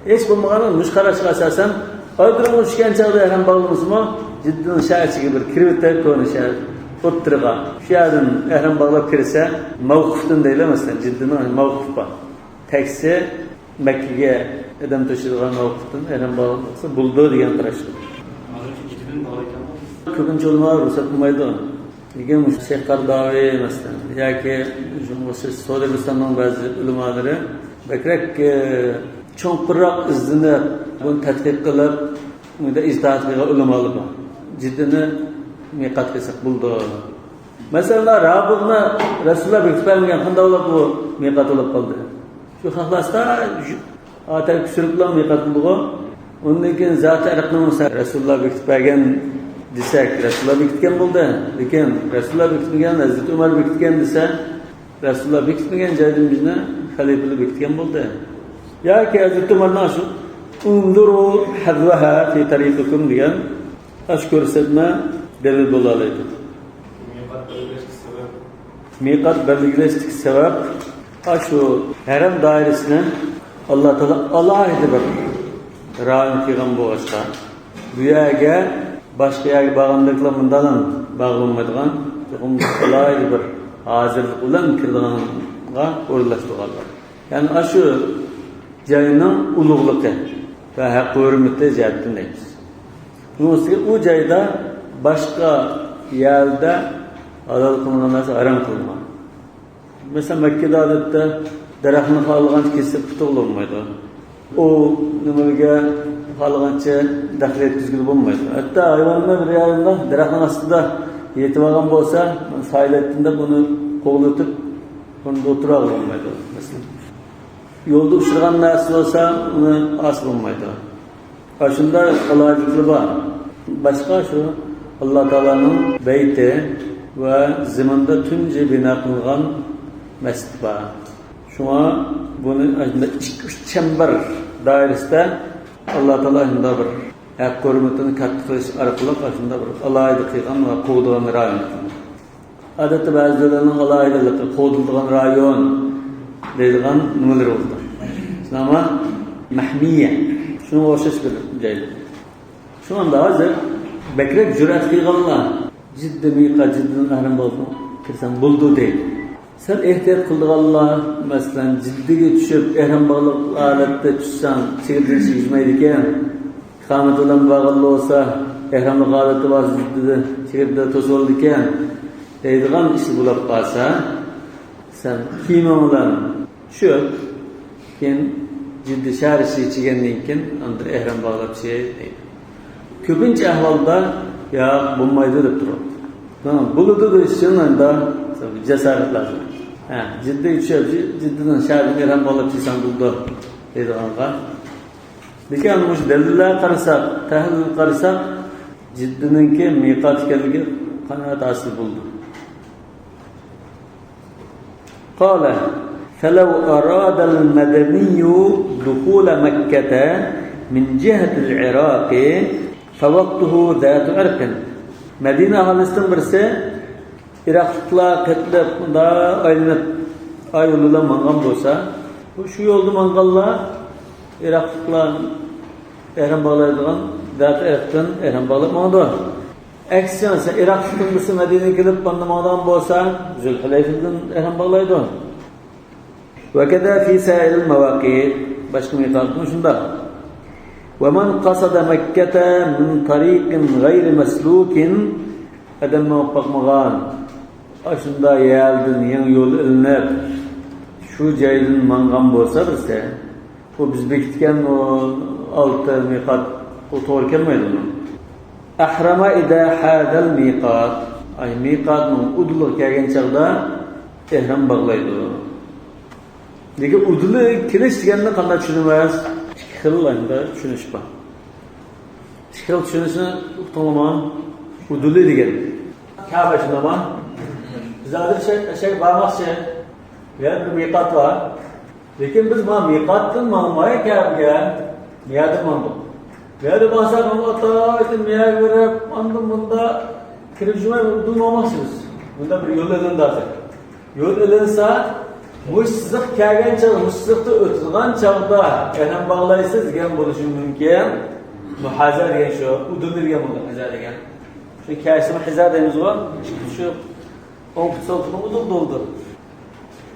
ھېچ بولمىغاندا مۇشۇ قاراشقا ئاساسەن، ئايرودرومغا چۈشكەن چاغدا ئەھرام باغلىمىسىمۇ، جىددىنىڭ شەھەر ئىچىگە بىر كىرىۋېتىپ، كونا شەھەر ئوتتۇرىغا. شۇ يەردىن ئەھرام باغلاپ كىرسە، مەۋقۇفتىن دەيلى، مەسىلەن، جىددىنىڭ مەۋقۇفى بار. تەكسى مەككىگە ئادەم توشۇيدىغان مەۋقۇفتىن ئەھرام باغلىسا بولىدۇ دېگەن قاراش. كۆپىنچە ئۆلىمالار رۇخسەت قىلمايدۇ. لېكىن مۇشۇ شەيخ قەرداۋى، مەسىلەن، ياكى شۇنىڭغا ئوخشاش سعۇدى ئەرەبىستاننىڭ بەزى ئۆلىمالىرى بەكرەك، ئى، چوڭقۇرراق ئىزدىنىپ، بۇنى تەتقىق قىلىپ، بۇندا ئىجتىھات قىلغان ئۆلىمالار بار. جىددىنى مىقات قىلساق بولىدۇ. مەسىلەن، رابىغنى رەسۇلۇللا بېكىتىپ بەرمىگەن، قانداق بولۇپ بۇ مىقات بولۇپ قالدى؟ شۇ خەقلەر ئاستا شۇ ئاتەرگە سۈرۈپلا مىقات قىلدىغۇ. ئۇندىن كېيىن زاتى ئەرقنى مىسال رەسۇلۇللا بېكىتىپ بەرگەن دېسەك، رەسۇلۇللا بېكىتكەن بولدى. لېكىن رەسۇلۇللا بېكىتمىگەن، ھەزرىتى ئۆمەر بېكىتكەن دېسە، رەسۇلۇللا بېكىتمىگەن جايدىن بىزنى خەلىپىلەر بېكىتكەن بولدى. ياكى ھەزرىتى ئۆمەرنىڭ شۇ، انظروا حذوها في طريقكم دېگەن ئاشۇ كۆرسەتمە دەلىل بولالايدۇ. مىقات بەلگىلەشتىكى سەۋەب، ئاشۇ ھەرەم دائىرىسىنى ئاللا تائالا ئالاھىدە بىر رايون قىلغان بولغاچقا، بۇ يەرگە باشقا يەرگە بارغاندەكلا مۇنداقلا باغلانمايدىغان، چوقۇم ئالاھىدە بىر ھازىرلىق بىلەن كىرىدىغانغا ئورۇنلاشتۇرغانلار. يەنى ئاشۇ جاينىڭ ئۇلۇغلۇقى ۋە ھەق ھۆرمىتى جەھەتتىن دەيمىز. بۇنىڭ ئۈستىگە ئۇ جايدا باشقا يەردە ھالال قىلىنغان نەرسە ھارام قىلىنغان. مەسىلەن، مەككىدە ئادەتتە دەرەخنى خالىغانچە كېسىپ تۇتۇغىلى بولمايدۇ. ئۇ نېمىگە خالىغانچە دەخلى يەتكۈزگىلى بولمايدۇ. ھەتتا ھايۋاننى بىر يېرىمدە دەرەخنىڭ ئاستىدا يېتىۋالغان بولسا، سايىل ئېيتتىم دەپ ئۇنى قوغلىتىپ، ئۇنى ئولتۇرغىلى بولمايدۇ. مەسىلەن، يولدا ئۇچرىغان نەرسە بولسا، ئۇنى ئالسا بولمايدۇ. ئاشۇنداق ئالاھىدىلىكلىرى بار. باشقا شۇ ئاللا تائالانىڭ بەيتى ۋە زېمىندا تۇنجى بىنا قىلىنغان مەسچىت بار. شۇڭا بۇنى ئاشۇنداق ئىككى، ئۈچ چەمبەر دائىرىسىدە ئاللا تائالا شۇنداق بىر ھەق ھۆرمىتىنى كاتتا قىلىش ئارقىلىق ئاشۇنداق بىر ئالاھىدە قىلغان ۋە قوغدىغان رايون. ئادەتتە بەزىلەرنىڭ ئالاھىدىلىكى قوغدىلىدىغان رايون دەيدىغان نېمىلىرى بولىدۇ. شۇنىڭغا مەھمىيە، شۇنىڭغا ئوخشاش بىر جاي. شۇڭا ھازىر بەكرەك جۈرئەت قىلغانلار، جىددە مىقات، جىددىدىن ئەھرام باغلاپ كىرسەڭ بولىدۇ دەيدۇ. سەل ئېھتىيات قىلىدىغانلار، مەسىلەن، جىددىگە چۈشۈپ، ئەھرام باغلىق ھالەتتە چۈشسەڭ، چېگرىدىن چىقمايدىكەن. ئىقامەت بىلەن بارغانلا بولسا، ئەھراملىق ھالەتتە بارسا، جىددىدە چېگرىدە توسۇۋالىدىكەن دەيدىغان ئىش بولۇپ قالسا، سەن كىيىمىڭ بىلەن چۈشۈپ، كېيىن جىددە شەھەر ئىچىگە چىققاندىن كېيىن ئاندىن ئەھرام باغلاپ چىق دەيدۇ. كۆپىنچە ئەھۋالدا ياق، بولمايدۇ دەپ تۇرۇپتۇ. ھە، بولىدۇ دېيىش ئۈچۈن ئەمدى جاسارەت لازىم. ھە، جىددىگە چۈشۈپ، جىددىدىن شەھەردىن ئەھرام باغلاپ چىقساڭ بولىدۇ دەيدىغانغا. لېكىن مۇشۇ دەلىللەرگە قارىساق، تەھلىلگە قارىساق، جىددىنىڭكى مىقات ئىكەنلىكى قانائەت ھاسىل بولىدۇ. قال: فلو أراد المدني دخول مكة من جهة العراق فوقته ذات عرق. مەدىنە ئاھالىسىدىن بىرسى ئىراقلىقلار قېتىلىپ، مۇنداق ئايلىنىپ، ئاي يولىدا ماڭغان بولسا، بۇ شۇ يولدا ماڭغانلار ئىراقلىقلار ئەھرام باغلايدىغان زات ئىرقتىن ئەھرام باغلاپ ماڭىدۇ. ئەكسىچە، مەسىلەن، ئىراقلىقتىن بىرسى مەدىنىگە كېلىپ، ئاندىن ماڭىدىغان بولسا، زۇلھۇلەيفىدىن ئەھرام باغلايدۇ. وكذا في سائر المواقيت. باشقا مىقاتمۇ شۇنداق. ومن قصد مكة من طريق غير مسلوك. ئادەم مېڭىپ باقمىغان، ئاشۇنداق يەردىن يېڭى يول ئېلىنىپ، شۇ جايدىن ماڭغان بولسا بىرسى، بۇ بىز بېكىتكەن ئۇ ئالتە مىقات، ئۇ توغرا كەلمەيدۇ ئۇنىڭ. أحرم إذا حاذ الميقات. ئاي، مىقاتنىڭ ئۇدۇلىغا كەلگەن چاغدا ئېھرام باغلايدۇ. لېكىن ئۇدۇلى كېلىش دېگەننى قانداق چۈشىنىمىز؟ ئىككى خىل ئەمدى چۈشىنىش بار. ئىككى خىل چۈشىنىشنى ئۇقتۇڭلىما؟ ئۇدۇلى دېگەن كەبە شۇنداقما؟ بىز ھازىر شەي، شەي بارماقچى. يەنە بىر مىقات بار. لېكىن بىز مانا مىقاتتىن ماڭماي كەبىگە، مىيادىن ماڭدۇق. مىيادىن ماڭساق، ئاتا، مىيادىن بېرىپ، ئاندىن مۇندا كىرىپ جۈمە، ئۇدۇل ماڭماقچى بىز. بۇندا بىر يول ئېلىندى ھازىر. يول ئېلىنسا، مۇشۇ سىزىق كەلگەن چاغ، مۇشۇ سىزىقتا ئۆتىدىغان چاغدا ئەھرام باغلايسىز دېگەن بولۇشى مۇمكىن. مۇھازا دېگەن شۇ، ئۇدۇلنى دېگەن بولدى، ھازا دېگەن. شۇ كەلسىمۇ ھازا دەيمىزغۇ، شۇ ئوڭ پۇت، سول پۇتنىڭ ئۇدۇلى بولدى.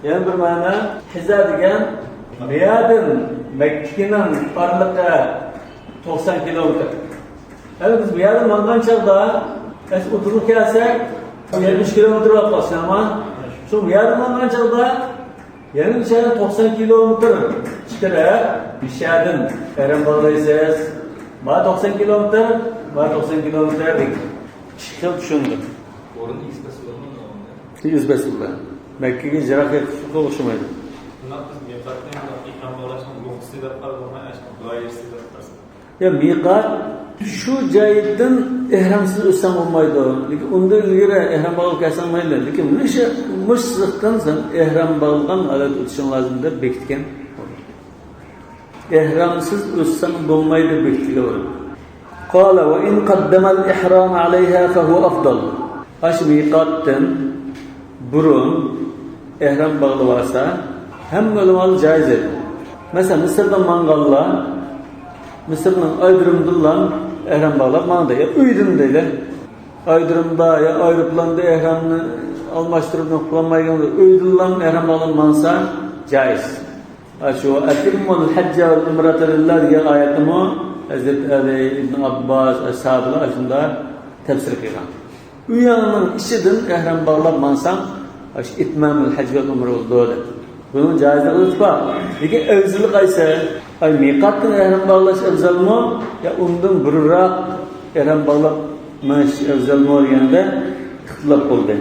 يەنە بىر مەنە، ھازا دېگەن مىيادىن مەككىنىڭ ئارىلىقى توقسان كىلومېتىر. يەنى بىز بۇ يەردىن ماڭغان چاغدا، ئەس ئۇدۇلغا كەلسەك، يەتمىش كىلومېتىر بولۇپ قالسا، ئەمما شۇ بۇ يەردىن ماڭغان چاغدا، يەنە بۇ يەردىن توقسان كىلومېتىر چىقىرىپ، بۇ يەردىن ئەھرام باغلايسىز. ما توقسان كىلومېتىر، ما توقسان كىلومېتىر دېگەن. ئىككى خىل چۈشەندۈم. ئورنى ئىز بەسىلىدۇ. ئىز بەسىلىدۇ. مەككىگە يىراق يېقىنلىقى ئوخشىمايدۇ. بۇنداق بىز مىقاتنى بۇنداق ئېھرام باغلاشنىڭ نۇقتىسى دەپ قارىماي، ئاشۇ دائىرىسى دەپ قارىساق. يا مىقات شۇ جايدىن ئېھرامسىز ئۆتسەڭ بولمايدۇ. لېكىن ئۇندىن ئىلگىرى ئېھرام باغلاپ كەلسەڭ مەيلى. لېكىن مۇشۇ، مۇشۇ سىزىقتىن سەن ئېھرام باغلىغان ھالەتتە ئۆتۈشۈڭ لازىم دەپ بېكىتكەن. ئېھرامسىز ئۆتسەڭ بولمايدۇ بېكىتىلگەن. قال: وإن قدم الإحرام عليها فهو أفضل. ئاشۇ مىقاتتىن بۇرۇن ئېھرام باغلىۋالسا، ھەممە ئۆلىمالار جايىز دەيدۇ. مەسىلەن، مىسىردىن ماڭغانلار، مىسىرنىڭ ئايرودرومىدىنلا ئېھرام باغلاپ ماڭدى. يا ئۆيدىن دەيلى. ئايرودرومدا يا ئايروپىلاندا ئېھرامنى ئالماشتۇرۇپ قىلالمايدىغان، ئۆيدىنلا ئېھرام باغلاپ ماڭسا جايىز. ئاشۇ «أتموا الحج والعمرة لله» دېگەن ئايەتنىمۇ ھەزرىتى ئەلى، ئىبن ئابباس، ئەسھابلار ئاشۇنداق تەپسىر قىلغان. ئۆيۈڭنىڭ ئىچىدىن ئېھرام باغلاپ ماڭساڭ، ئاشۇ «إتمام الحج والعمرة» بولىدۇ دەپ. بۇنىڭ جايىزلىقى ئىتتىپاق. لېكىن ئەۋزىلى قايسى؟ ئاي، مىقاتتىن ئېھرام باغلاش ئەۋزەلمۇ يا ئۇندىن بۇرۇنراق ئېھرام باغلاپ مېڭىش ئەۋزەلمۇ دېگەندە ئىختىلاپ بولدى.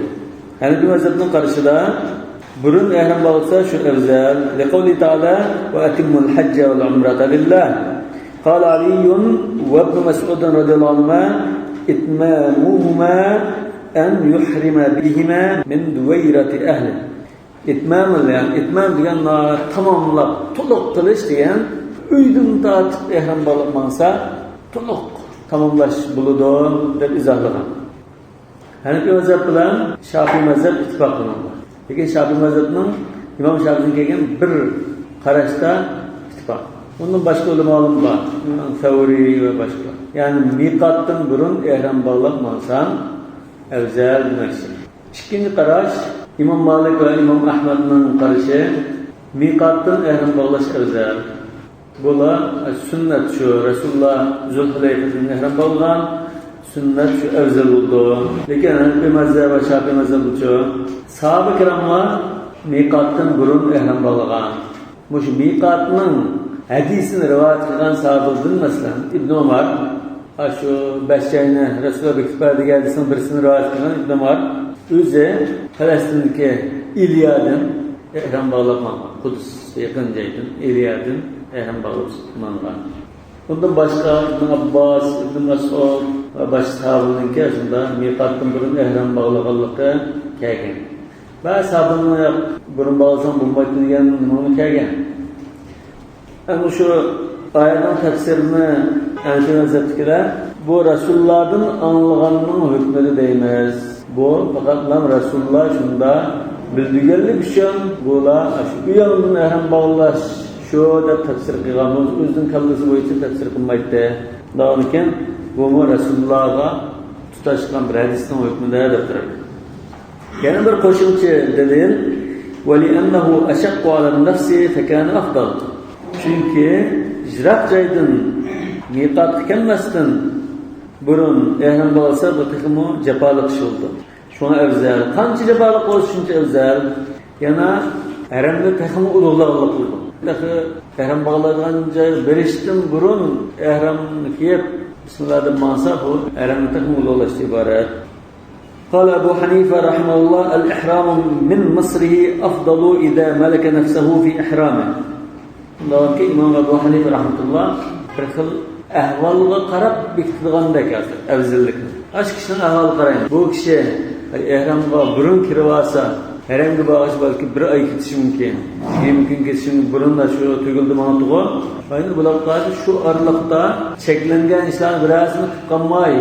ھەنەفىي مەزھەپنىڭ قارىشىدا بۇرۇن ئېھرام باغلىسا شۇ ئەۋزەل. لقوله تعالى: وأتموا الحج والعمرة لله. قال علي وابن مسعود رضي الله عنهما: إتمامهما أن يحرم بهما من دويرة أهله. ئىتمامىل، يەنى ئىتمام دېگەن تاماملاپ، تولۇق قىلىش دېگەن، ئۆيدىن تارتىپ ئېھرام باغلاپ ماڭسا، تولۇق تاماملاش بولىدۇ، دەپ ئىزاھلىغان. ھەنەپىي مەزھەپ بىلەن شافىئىي مەزھەپ ئىتتىپاق بۇنىڭدا. لېكىن شافىئىي مەزھەپنىڭ، ئىمام شافىئىدىن كەلگەن بىر قاراشتا ئىتتىپاق. ئۇندىن باشقا ئۆلىمالىرىمۇ بار. ئىمام سەۋرىي ۋە باشقىلار. يەنى مىقاتتىن بۇرۇن ئېھرام باغلاپ ماڭساڭ، ئەۋزەل دېمەكچى. ئىككىنچى قاراش، ئىمام مالىك ۋە ئىمام ئەھمەدنىڭ قارىشى، مىقاتتىن ئەھرام باغلاش ئەۋزەل. بۇلار سۈننەت شۇ، رەسۇلۇللا زۇلھۇلەيفىدىن ئەھرام باغلىغان، سۈننەت شۇ، ئەۋزەل بولىدۇ. لېكىن ھەنەفىي مەزھەپ ۋە شافىئىي مەزھەپچۇ؟ ساھابە كىراملار مىقاتتىن بۇرۇن ئەھرام باغلىغان. مۇشۇ مىقاتنىڭ ھەدىسىنى رىۋايەت قىلغان ساھابىلەردىن، مەسىلەن، ئىبن ئۆمەر، ئاشۇ بەش جاينى رەسۇلۇللا بېكىتىپ بەردى دېگەن ھەدىسنىڭ بىرسىنى رىۋايەت قىلغان ئىبن ئۆمەر ئۆزى پەلەستىندىكى ئىليادىن ئېھرام باغلاپ ماڭغان. قۇدس يېقىن جايدىن، ئىليادىن ئېھرام باغلاپ ماڭغان. بۇندىن باشقا ئىبن ئابباس، ئىبن مەسئۇد ۋە باشقا ساھابىلەرنىڭكى شۇنداق مىقاتتىن بۇرۇن ئېھرام باغلىغانلىقى كەلگەن. بەزى ساھابىلەرنىڭ، ياق، بۇرۇن باغلىساڭ بولمايدۇ دېگەن نېمىمۇ كەلگەن. ئەنە شۇ ئايەتنىڭ تەپسىرىنى ئەنە شۇ مەزھەپتىكىلەر، بۇ رەسۇلۇللادىن ئاڭلىغاننىڭ ھۆكمىدە دەيمىز. بۇ پەقەتلا رەسۇلۇللا شۇنداق بىلدۈرگەنلىكى ئۈچۈن، بۇلار شۇ ئۇياندىن ئەھرام باغلاش شۇ دەپ تەپسىر قىلغان، ئۆزىنىڭ كاللىسى بويىچە تەپسىر قىلمايتتى. شۇنداقمىكىن، بۇمۇ رەسۇلۇللاغا تۇتاشقان بىر ھەدىسنىڭ ھۆكمىدە دەپ تۇرىدۇ. يەنە بىر قوشۇمچە دەلىل، ولأنه أشق على النفس فكان أفضل. چۈنكى يىراق جايدىن مىقاتقا كەلمەستىن بۇرۇن ئېھرام باغلىسا، بۇ تېخىمۇ جاپالىق ئىش بولىدۇ. شۇڭا ئەۋزەل. قانچە جاپالىق بولسا، شۇنچە ئەۋزەل. يەنە ھەرەمنى تېخىمۇ ئۇلۇغلىغانلىق قىلىدۇ. تېخى ئەھرام باغلايدىغان جايغا بېرىشتىن بۇرۇن ئەھرامنى كىيىپ، بىسمىللا دەپ ماڭسا، بۇ ئەھرامنى تېخىمۇ ئۇلۇغلاشتىن ئىبارەت. قال أبو حنيفة رحمه الله: الإحرام من مصره أفضل إذا ملك نفسه في إحرامه. شۇنداقكى ئىمام ئەبۇ ھەنىفە رەھمەتۇللا بىر خىل ئەھۋالغا قاراپ بېكىتىدىغاندەك ھازىر ئەۋزەللىكنى. ئاشۇ كىشىنىڭ ئەھۋالىغا قارايمىز. بۇ كىشى ئېھرامغا بۇرۇن كىرىۋالسا، ھەرەمگە بارغۇچە بەلكى بىر ئاي كېتىشى مۇمكىن. يىگىرمە كۈن كېتىشى مۇمكىن. بۇرۇنلا شۇ تۈگۈلدى ماڭىدىغۇ. ئەمدى بۇلار قالدى، شۇ ئارىلىقتا چەكلەنگەن ئىشلارنىڭ بىرەرسىنى قىلىپ قالماي،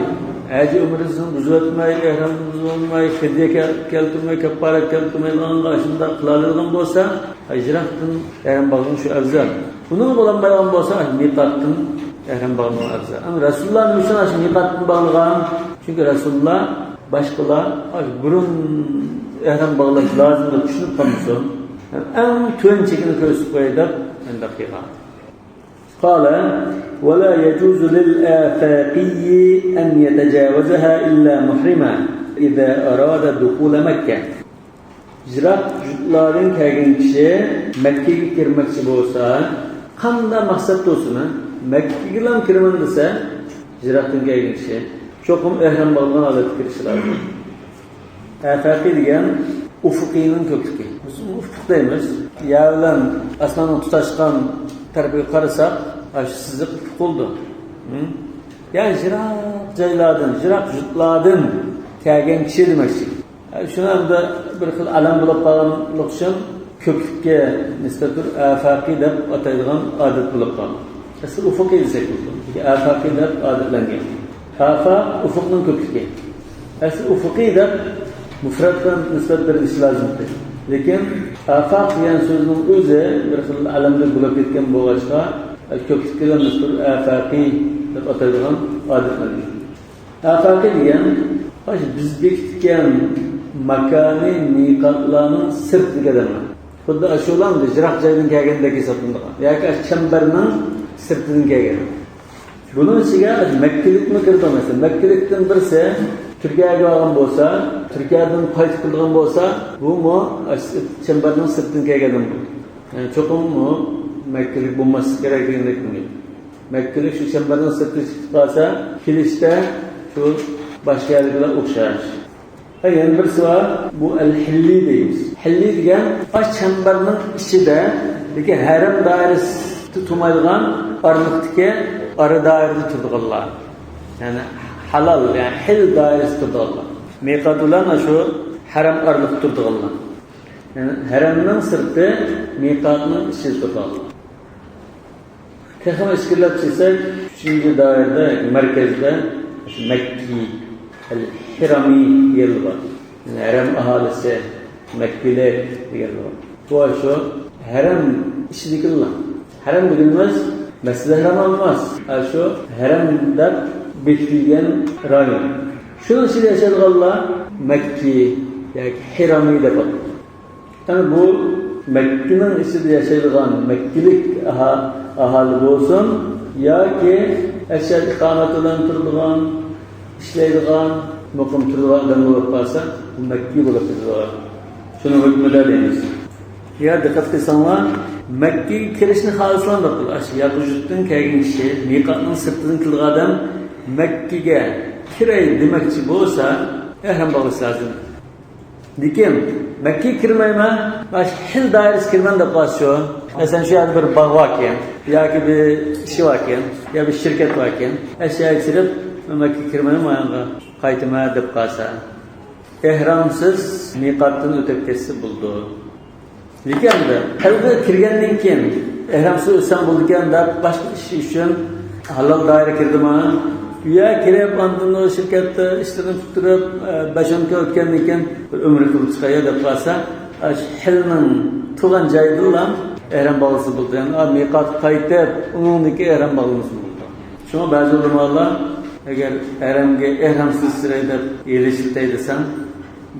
ھەج ئۆمرىسىنى بۇزۇۋەتمەي، ئېھرامنى بۇزۇۋەتمەي، فىدىيە كەل-، كەلتۈرمەي، كاپپارەت كەلتۈرمەيدىغانغا شۇنداق قىلالايدىغان بولسا، يىراقتىن ئەھرام باغلىغان شۇ ئەۋزەل. ئۇنىڭغا بولالمايدىغان بولسا، ئاشۇ مىقاتتىن ئەھرام باغلىغان ئەۋزەل. ئەمما رەسۇلۇللا نېمە ئۈچۈن ئاشۇ مىقاتتىن باغلىغان؟ چۈنكى رەسۇلۇللا باشقىلار ئاشۇ بۇرۇن ئەھرام باغلاش لازىم دەپ چۈشىنىپ قالمىسۇن. ئەڭ تۆۋەن چېكىنى كۆرسىتىپ قوياي دەپ مۇنداق قىلغان. قال: ولا يجوز للآفاقي أن يتجاوزها إلا محرما إذا أراد دخول مكة. يىراق يۇرتلاردىن كەلگەن كىشى مەككىگە كىرمەكچى بولسا، قانداق مەقسەت بولسۇن، ھە؟ مەككىگىلا كىرىمەن دېسە، يىراقتىن كەلگەن كىشى چوقۇم ئېھرام باغلىغان ھالەتتە كىرىشى لازىم. ئافاقى دېگەن ئۇفۇقىنىڭ كۆكلۈكى. بىز ئۇنى ئۇفۇق دەيمىز. يەر بىلەن ئاسماننىڭ تۇتاشقان تەرىپىگە قارىساق، ئاشۇ سىزىق ئۇفۇق بولىدۇ. ھە؟ يەنى يىراق جايلاردىن، يىراق يۇرتلاردىن كەلگەن كىشى دېمەكچى. شۇنىڭ ئەمدى بىر خىل ئالەم بولۇپ قالغانلىقى ئۈچۈن كۆپلۈككە نىسبەت بېرىپ ئافاقى دەپ ئاتايدىغان ئادەت بولۇپ قالغان. ئەسلى ئۇفۇقى دېسەك بولىدۇ. لېكىن ئافاقى دەپ ئادەتلەنگەن. ئافاق ئۇفۇقنىڭ كۆپلۈكى. ئەسلى ئۇفۇقى دەپ مۇفرەتتىن نىسبەت بېرىلىشى لازىمكەن. لېكىن ئافاق دېگەن سۆزنىڭ ئۆزى بىر خىل ئالەمدەك بولۇپ كەتكەن بولغاچقا، كۆپلۈككە نىسبەت بېرىپ ئافاقى دەپ ئاتايدىغان ئادەتلەنگەن. ئافاقى دېگەن، ئاشۇ بىز بېكىتكەن ماكانى مىقاتلارنىڭ سىرتىدىكى ئادەملەر. خۇددى ئاشۇلار يىراق جايدىن كەلگەندەك ھېسابلىنىدىغان. ياكى ئاشۇ چەمبەرنىڭ سىرتىدىن كەلگەن. بۇنىڭ ئىچىگە مەككىلىكمۇ كىرىدۇ. مەسىلەن، مەككىلىكتىن بىرسى تۈركىيەگە بارغان بولسا، تۈركىيەدىن قايتىپ كېلىدىغان بولسا، بۇمۇ ئاشۇ چەمبەرنىڭ سىرتىدىن كەلگەن ئادەم بولىدۇ. يەنى چوقۇم ئۇ مەككىلىك بولماسلىقى كېرەك دېگەندەك بۇنى. مەككىلىك شۇ چەمبەرنىڭ سىرتىغا چىقىپ قالسا، كېلىشتە شۇ باشقا يەرلىكلەر ئوخشاش. ھە، يەنە بىرسى بار، بۇ ئەل-ھىللى دەيمىز. ھىللى دېگەن ئاشۇ چەمبەرنىڭ ئىچىدە، لېكىن ھەرەم دائىرىسىدە تۇرمايدىغان ئارىلىقتىكى ئارا دائىرىدە تۇرىدىغانلار. يەنى ھالال، يەنى ھىل دائىرىسىدە تۇرىدىغانلار. مىقات بىلەن شۇ ھەرەم ئارىلىقتا تۇرىدىغانلار. يەنى ھەرەمنىڭ سىرتى، مىقاتنىڭ ئىچىدە تۇرىدىغانلار. تېخىمۇ ئىچكىرىلەپ كەلسەك، ئۈچىنچى دائىرىدە، مەركەزدە مەككى، ئەل-ھىرامى دېگەنلەر بار. يەنى ھەرەم ئاھالىسى، مەككىلىك دېگەنلەر بار. بۇ شۇ ھەرەم ئىچىدىكىلەر. ھەرەم دېگىنىمىز مەسجىدى ھەرام ئەمەس. ئاشۇ ھەرەم دەپ بېكىتىلگەن رايون. شۇنىڭ ئىچىدە ياشايدىغانلار مەككى ياكى ھەرەمى دەپ ئاتىلىدۇ. يەنى بۇ مەككىنىڭ ئىچىدە ياشايدىغان مەككىلىك ئاھا-، ئاھالى بولسۇن ياكى ئەشيا ئىقامەت بىلەن تۇرىدىغان، ئىشلەيدىغان، مۇقىم تۇرىدىغان ئادەم بولۇپ قالسا، بۇ مەككى بولۇپ قالىدۇ. شۇنىڭ ھۆكمىدە دەيمىز. يا دىققەت قىلساڭلار، مەككىگە كىرىشنى خالىسىلا بىر خىل، ئاشۇ ياقۇجۇتتىن كەلگەن كىشى، مىقاتنىڭ سىرتىدىن كېلىدىغان ئادەم مەككىگە كىرەي دېمەكچى بولسا، ئەھرام باغلىشى لازىم. لېكىن مەككىگە كىرمەيمەن، مانا شۇ ھىل دائىرىسىگە كىرىمەن دەپ قالسىچۇ. مەسىلەن، شۇ يەردە بىر باغ باركەن ياكى بىر ئىشى باركەن يا بىر شىركەت باركەن، ئەشياغا كىرىپ، مەن مەككىگە كىرمەيمەن، مانا ياققا قايتىمەن دەپ قالسا، ئېھرامسىز مىقاتتىن ئۆتۈپ كەتسە بولىدۇ. لېكىن ئەمدى ھەلقىگە كىرگەندىن كېيىن ئېھرامسىز ئۆتسەم بولىدىكەن دەپ باشقا ئىش ئۈچۈن ھالال دائىرە كىردىمۇ، ئۇ يەرگە كىرىپ، ئاندىن ئۇ شىركەتتە ئىشلىرىنى پۈتتۈرۈپ، بەش-ئون كۈن ئۆتكەندىن كېيىن بىر ئۆمرە قىلىپ چىقاي دەپ قالسا، ئاشۇ ھىلنىڭ تۇرغان جايىدىلا ئېھرام باغلىسا بولىدۇ. يەنى مىقاتقا قايتىپ، ئۇنىڭدىن كېيىن ئېھرام باغلىمىسا بولىدۇ. شۇڭا بەزى ئۆلىمالار، ئەگەر ھەرەمگە ئېھرامسىز كىرەي دەپ ھىيلە ئىشلىتەي دېسەڭ،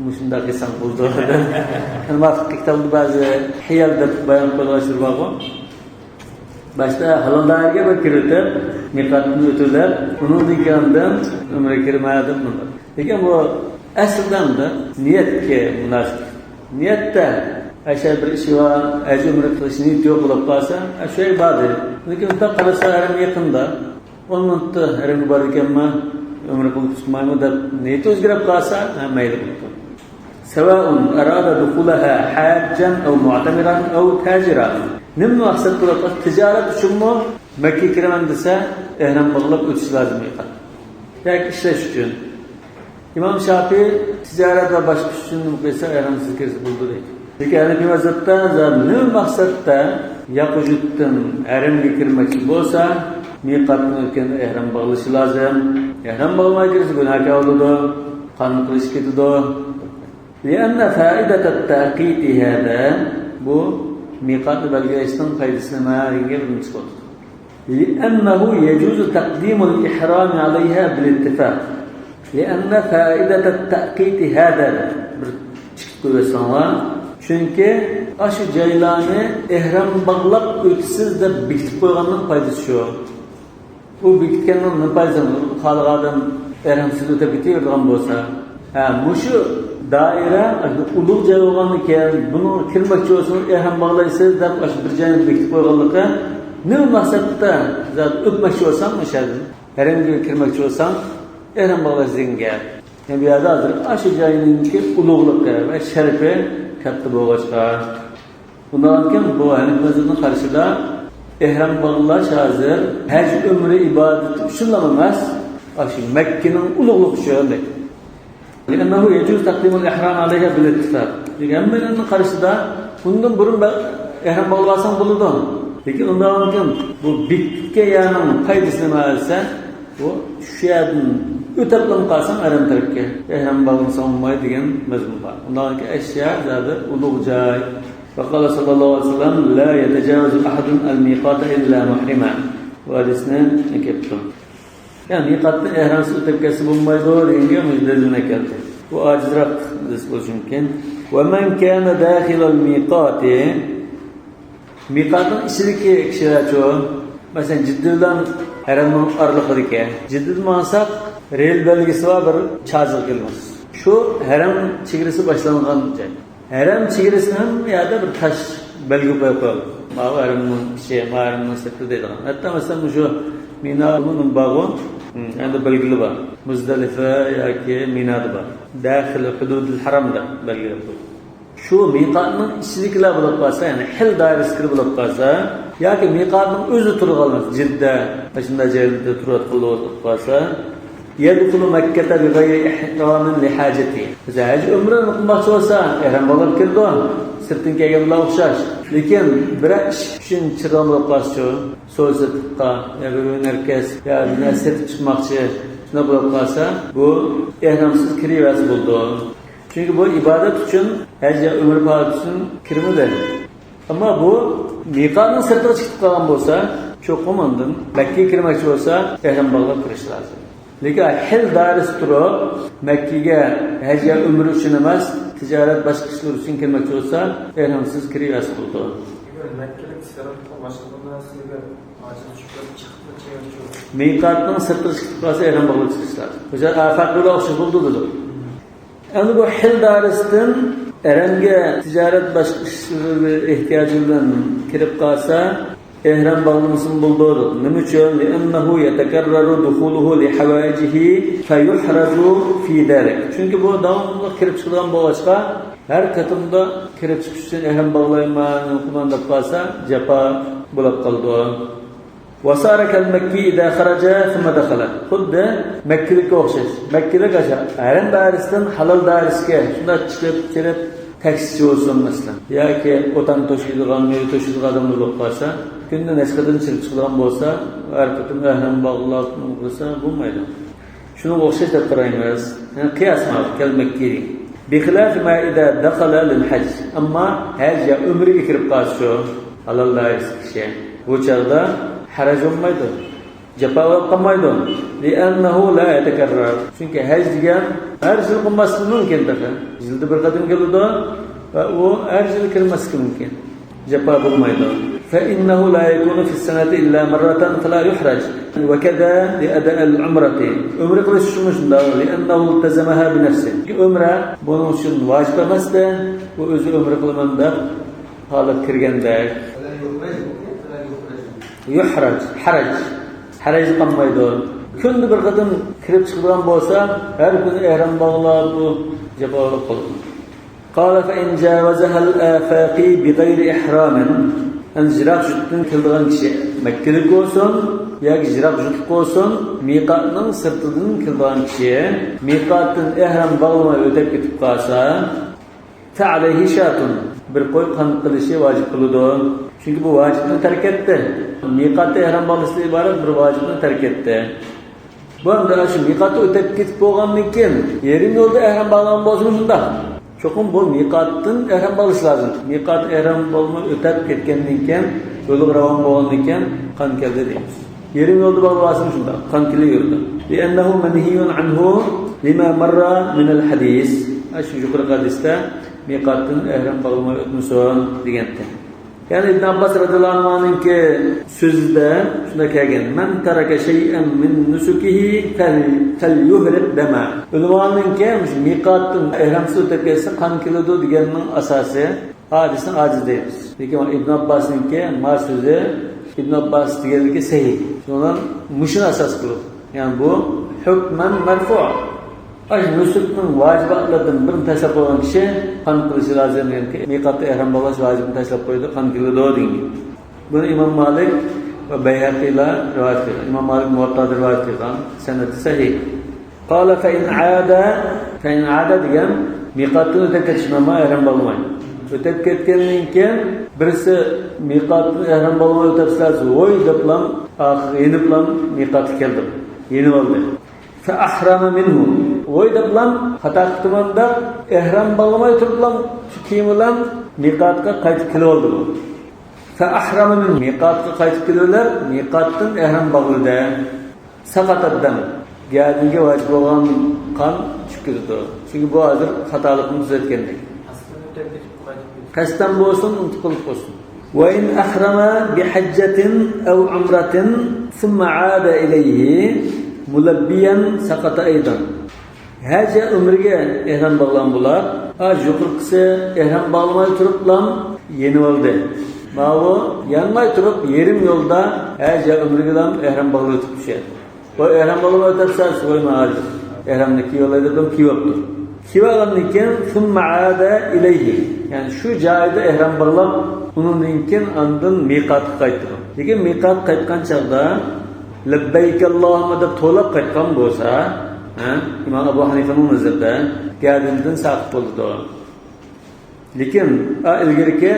مۇشۇنداق قىلساڭ بولىدۇ. يەنى مۇۋاپىق كىتابتا بەزى ھىيەل دەپ بايان قىلغان ئىشلار بارغۇ. باشتا ھالال دائىرىگە بىر كىرىۋېتىپ، مىقاتتىن ئۆتۈۋېلىپ، ئۇنىڭدىن كېيىن ئاندىن ئۆمرىگە كىرمە دەپ مۇنداق. لېكىن بۇ ئەسلىدە ئەمدى نىيەتكە مۇناسىپ. نىيەتتە ئەشەددىي بىر ئىشى بار، ھەج ئۆمرە قىلىش نىيىتى يوق بولۇپ قالسا، ئەشەددىي باردى. لېكىن بىر قارىسا ھەرەم يېقىندا، ئون مىنۇتتا ھەرەمگە بارىدىكەنمەن، ئۆمرە قىلىپ چىقمايمۇ دەپ نىيىتى ئۆزگىرىپ قالسا، ھە، مەيلى بولىدۇ. سواء أراد دخولها حاجا أو معتمرا أو تاجرا. نېمە مەقسەت بىلەن، تىجارەت ئۈچۈنمۇ مەككىگە كىرىمەن دېسە، ئېھرام باغلاپ ئۆتۈش لازىم ئىكەن. ياكى ئىشلەش ئۈچۈن. ئىمام شاپىي تىجارەت ۋە باشقا ئىش ئۈچۈن قىلسا، ئېھرامسىز كىرسە بولىدۇ دەيدۇ. لېكىن ھەنەفىي مەزھەپتە نېمە مەقسەتتە ياقۇجۇتتىن ھەرەمگە كىرمەكچى بولسا، مىقاتتىن ئۆتكەندە ئېھرام باغلىشى لازىم. ئېھرام باغلىماي كىرسە گۇناھكار بولىدۇ، قانداق قىلىش كېتىدۇ. لأن فائدة التأقيت هذا، بۇ مىقاتنى بەلگىلەشنىڭ پايدىسى نېمە دېگەن گەپنى چىقىۋاتىدۇ. لأنه يجوز تقديم الإحرام عليها بالاتفاق. لأن فائدة التأقيت هذا، بىر چىقىپ قويۇۋەتسەڭلار. چۈنكى ئاشۇ جايلارنى ئېھرام باغلاپ ئۆتىسىز دەپ بېكىتىپ قويغاننىڭ پايدىسى شۇ. ئۇ بېكىتكەننىڭ نېمە پايدىسى بار؟ خالىغان ئادەم ئېھرامسىز ئۆتۈپ كېتىۋېرىدىغان بولسا. ھە، مۇشۇ دائىرە ئۇلۇغ جاي بولغاندىكىن، بۇنىڭغا كىرمەكچى بولسىڭىز ئېھرام باغلايسىز دەپ، ئاشۇ بىر جاينى بېكىتىپ قويغانلىقى، نېمە مەقسەتتە زادى ئۆتمەكچى بولساڭ، ئاشۇ يەردىن ھەرەمگە كىرمەكچى بولساڭ، ئېھرام باغلايسىز دېگەن گەپ. يەنى بۇ يەردە ھازىر ئاشۇ جاينىڭكى ئۇلۇغلۇقى ۋە شەرىپى كاتتا بولغاچقا، ئۇنداقكەن بۇ ھەنەفىي مەزھەپنىڭ قارىشىدا ئېھرام باغلاش ھازىر ھەج ئۆمرە ئىبادىتى ئۈچۈنلا ئەمەس، ئاشۇ مەككىنىڭ ئۇلۇغلۇقى ئۈچۈن دەيدۇ. لأنه يجوز تقديم الإحرام عليها بالاتفاق. ھەممىنىڭ قارىشىدا ئۇندىن بۇرۇن بە-، ئېھرام باغلىۋالساڭ بولىدۇ. لېكىن ئۇنداقكەن بۇ بېكىتكەن يەرنىڭ پايدىسى نېمە دېسە، بۇ شۇ يەردىن ئۆتۈپلا قالساڭ ھەرەم تەرەپكە، ئېھرام باغلىمىساڭ بولمايدۇ دېگەن مەزمۇن بار. ئۇنداقكەن ئەشيا زادى ئۇلۇغ جاي. وقال صلى الله عليه وسلم: لا يتجاوز أحد الميقات إلا محرما. بۇ ھەدىسنى ئەكەپتۇ. يەنى مىقاتتىن ئېھرامسىز ئۆتۈپ كەتسە بولمايدۇ دېگەنگە مۇشۇ دەلىلنى ئەكەلدى. بۇ ئاجىزراق ھەدىس بولۇشى مۇمكىن. ومن كان داخل الميقات، مىقاتنىڭ ئىچىدىكى كىشىلەرچۇ؟ مەسىلەن، جىددە بىلەن ھەرەمنىڭ ئارىلىقىدىكى. جىددىدىن ماڭساق، رېل بەلگىسى بار بىر چازغا كېلىمىز. شۇ ھەرەم چېگرىسى باشلانغان جاي. ھەرەم چېگرىسىنى ھەممە يەردە بىر تاش بەلگە قويۇپ قويغان. ماۋۇ ھەرەمنىڭ ئىچى، ماۋۇ ھەرەمنىڭ سىرتى دەيدىغان. ھەتتا مەسىلەن، مۇشۇ مىنامۇ بارغۇ، ئەمدى بەلگىلىرى بار. مۇزدەلىفە ياكى مىنادا بار. داخىل ھۇدۇدىل ھەرەم دەپ بەلگىلەپ قويغان. شۇ مىقاتنىڭ ئىچىدىكىلەر بولۇپ قالسا، يەنى ھىل دائىرىسىدىكىلەر بولۇپ قالسا، ياكى مىقاتنىڭ ئۆزى تۇرغان جىددە، ئاشۇنداق جايلاردا تۇرۇۋاتقان بولۇپ قالسا، يدخل مكة بغير إحرام لحاجته. مەسىلەن، ھەج ئۆمرىنى قىلماقچى بولسا، ئېھرام باغلاپ كىرىدۇ، سىرتتىن كەلگەن بىلەن ئوخشاش. لېكىن بىرەر ئىش ئۈچۈن چىقىدىغان بولۇپ قالسىچۇ، سودا سېتىققا يا بىر ھۈنەركەسىپ يا بىر نەرسە سېتىپ چىقماقچى، شۇنداق بولۇپ قالسا، بۇ ئېھرامسىز كىرىۋەرسە بولىدۇ. چۈنكى بۇ ئىبادەت ئۈچۈن، ھەج يا ئۆمرە پائالىيىتى ئۈچۈن كىرمىدى. ئەمما بۇ مىقاتنىڭ سىرتىغا چىقىپ قالغان بولسا، چوقۇم ئاندىن مەككىگە كىرمەكچى بولسا، ئېھرام باغلاپ كىرىشى لازىم. لېكىن ھىل دائىرىسى تۇرۇپ، مەككىگە ھەج يا ئۆمرە ئۈچۈن ئەمەس، تىجارەت، باشقا ئىشلار ئۈچۈن كىرمەكچى بولسا، ئېھرامسىز كىرىۋەرسە بولىدۇ. مەككىلىك سىرتقا باشقا بىر نەرسىگە ھاجەت چۈشۈپ چىقىپمۇ چىقىپچۇ؟ مىقاتنىڭ سىرتىغا چىقىپ قالسا، ئېھرام باغلاپ چىقىش لازىم. ئۆزى ئافاق بىلەن ئوخشاش بولىدۇ دېدۇق. ئەمدى بۇ ھىل دائىرىسىدىن ھەرەمگە تىجارەت، باشقا ئىشلىرى ئېھتىياجى بىلەن كىرىپ قالسا، ئېھرام باغلىمىسىمۇ بولىدۇ. نېمە ئۈچۈن؟ لأنه يتكرر دخوله لحوائجه فيحرج في ذلك. چۈنكى بۇ داۋاملىق كىرىپ چىقىدىغان بولغاچقا، ھەر قېتىمدا كىرىپ چىقىش ئۈچۈن ئېھرام باغلايمەن، قىلىمەن دەپ قالسا، جاپا بولۇپ قالىدۇ. وصار كالمكي إذا خرج ثم دخل. خۇددى مەككىلىككە ئوخشاش. مەككىلىك ئاشۇ ھەرەم دائىرىسىدىن ھالال دائىرىسىگە شۇنداق چىقىپ كىرىپ، تاكسىچى بولسۇن مەسىلەن، ياكى ئوتان توشۇيدىغان، مېۋە توشۇيدىغان ئادەملەر بولۇپ قالسا، كۈندە نەچچە قېتىم چىقىپ چىقىدىغان بولسا، ھەر قېتىم ئەھرام باغلاپ قىلسا بولمايدۇ. شۇنىڭغا ئوخشاش دەپ قارايمىز. يەنى قىياس ماۋۇ، كالمەككى. بخلاف ما إذا دخل للحج. ئەمما ھەج يا ئۆمرىگە كىرىپ قالسا شۇ، ھالال دائىرىسى كىشى. بۇ چاغدا ھەرەج بولمايدۇ. جاپا بولۇپ قالمايدۇ. لأنه لا يتكرر. چۈنكى ھەج دېگەن ھەر يىل قىلماسلىقى مۇمكىن تېخى. يىلدا بىر قېتىم كېلىدۇ ۋە ئۇ ھەر يىل كىرمەسلىكى مۇمكىن. جاپا بولمايدۇ. فإنه لا يكون في السنة إلا مرة فلا يحرج. وكذا لأداء العمرة. ئۆمرە قىلىش ئۈچۈنمۇ شۇنداق. لأنه التزمها بنفسه. چۈنكى ئۆمرە بۇنىڭ ئۈچۈن ۋاجىپ ئەمەستە، بۇ ئۆزى ئۆمرە قىلىمەن دەپ خالاپ كىرگەندەك. يحرج، ھەرەج. ھەرەج قالمايدۇ. كۈندە بىر قېتىم كىرىپ چىقىدىغان بولسا، ھەر كۈنى ئېھرام باغلاپ، بۇ جاپا بولۇپ قالىدۇ. قال فإن جاوزها الآفاقي بغير إحرام. يەنى يىراق يۇرتتىن كېلىدىغان كىشى مەككىلىك بولسۇن ياكى يىراق يۇرتلۇق بولسۇن، مىقاتنىڭ سىرتىدىن كېلىدىغان كىشى مىقاتتىن ئېھرام باغلىماي ئۆتۈپ كېتىپ قالسا، فعليه شاة، بىر قوي قان قىلىشى ۋاجىپ بولىدۇ. چۈنكى بۇ ۋاجىپنى تەرك ئەتتى. مىقاتتا ئېھرام باغلاشتىن ئىبارەت بىر ۋاجىپنى تەرك ئەتتى. بۇ ئەمدى شۇ مىقاتتا ئۆتۈپ كېتىپ بولغاندىن كېيىن، يېرىم يولدا ئەھرام باغلىغان بولسىمۇ شۇنداق. چوقۇم بۇ مىقاتتىن ئەھرام باغلىشى لازىم. مىقات ئەھرام بولماي ئۆتۈپ كەتكەندىن كېيىن، يولغا راۋان بولغاندىن كېيىن قان كەلدى دەيمىز. يېرىم يولدا باغلىۋالسىمۇ شۇنداق، قان كېلىۋېرىدۇ. لأنه منهي عنه لما مر من الحديث. شۇ يۇقىرىقى ھەدىستە مىقاتتىن ئەھرام باغلىماي ئۆتمىسۇن دېگەنتى. يەنى ئىبن ئابباس رەزىياللاھۇ ئەنھۇنىڭكى سۆزىدە شۇنداق كەلگەن: من ترك شيئا من نسكه فل-، فليهرق دما. ئۆلىمالارنىڭكى مۇشۇ مىقاتتىن ئەھرامسىز ئۆتۈپ كەتسە قان كېلىدۇ دېگەننىڭ ئاساسى ھە دېسە ئاجىز دەيمىز. لېكىن ئىبن ئابباسنىڭكى ما سۆزى، ئىبن ئابباس دېگەنلىكى سەھىھ. شۇنىڭ مۇشۇنى ئاساس قىلىپ، يەنى بۇ ھۆكمەن مەرفۇ. ئاشۇ نۇسۇكنىڭ ۋاجىباتلىرىدىن بىرىنى تاشلاپ قويغان كىشى قان قىلىشى لازىم دېگەن، مىقاتتا ئەھرام باغلاش ۋاجىپىنى تاشلاپ قويدى، قان كېلىدۇ دېگەن. بۇنى ئىمام مالىك ۋە بەيھەقىيلار رىۋايەت قىلغان. ئىمام مالىك مۇۋەتتادا رىۋايەت قىلغان، سەنەدى سەھىھ. قال فإن عاد، فإن عاد دېگەن مىقاتتىن ئۆتۈپ كېتىش، نورمال ئەھرام باغلىماي. ئۆتۈپ كەتكەندىن كېيىن بىرسى مىقاتتىن ئەھرام باغلىماي ئۆتۈپسىلەر، ۋوي دەپلا ئارقىغا يېنىپلا مىقاتقا كەلدى. يېنىۋالدى. فأحرم منه. ۋوي دەپلا خاتا قىپتىمەن دەپ، ئەھرام باغلىماي تۇرۇپلا شۇ كىيىم بىلەن مىقاتقا قايتىپ كېلىۋالدى بۇ. فأحرم منه. مىقاتقا قايتىپ كېلىۋېلىپ، مىقاتتىن ئەھرام باغلىدى. سقط الدم. گەدىنگە ۋاجىپ بولغان قان چۈشۈپ كېتىدۇ. چۈنكى بۇ ھازىر خاتالىقنى تۈزەتكەندەك. قەستەن بولسۇن، ئۇنتۇپ قېلىپ بولسۇن. وإن أحرم بحجة أو عمرة ثم عاد إليه ملبيا سقط أيضا. ھەج يا ئۆمرىگە ئېھرام باغلىغان بولار. ھە، يۇقىرىقىسى ئېھرام باغلىماي تۇرۇپلا يېنىۋالدى. ماۋۇ يانماي تۇرۇپ يېرىم يولدا ھەج يا ئۆمرىگىلا ئېھرام باغلىۋېتىپتۇ شۇ يەردە. ۋە ئەھرام بولۇپ ئۆتەپسەن، سويما ھازىر. ئەھرامنى كىيىۋالاي دەپ كىيىۋاپتۇ. كىيىۋالغاندىن كېيىن، ثم عاد إليه. يەنى شۇ جايدا ئەھرام باغلاپ، ئۇنىڭدىن كېيىن ئاندىن مىقاتقا قايتىدۇ. لېكىن مىقاتقا قايتقان چاغدا، لبيك اللهم دەپ توۋلاپ قايتقان بولسا، ھە، ئىمام ئەبۇ ھەنىفەنىڭ نەزىرىدە گەدىنىدىن ساقىت بولىدۇ. لېكىن، ئا، ئىلگىرىكى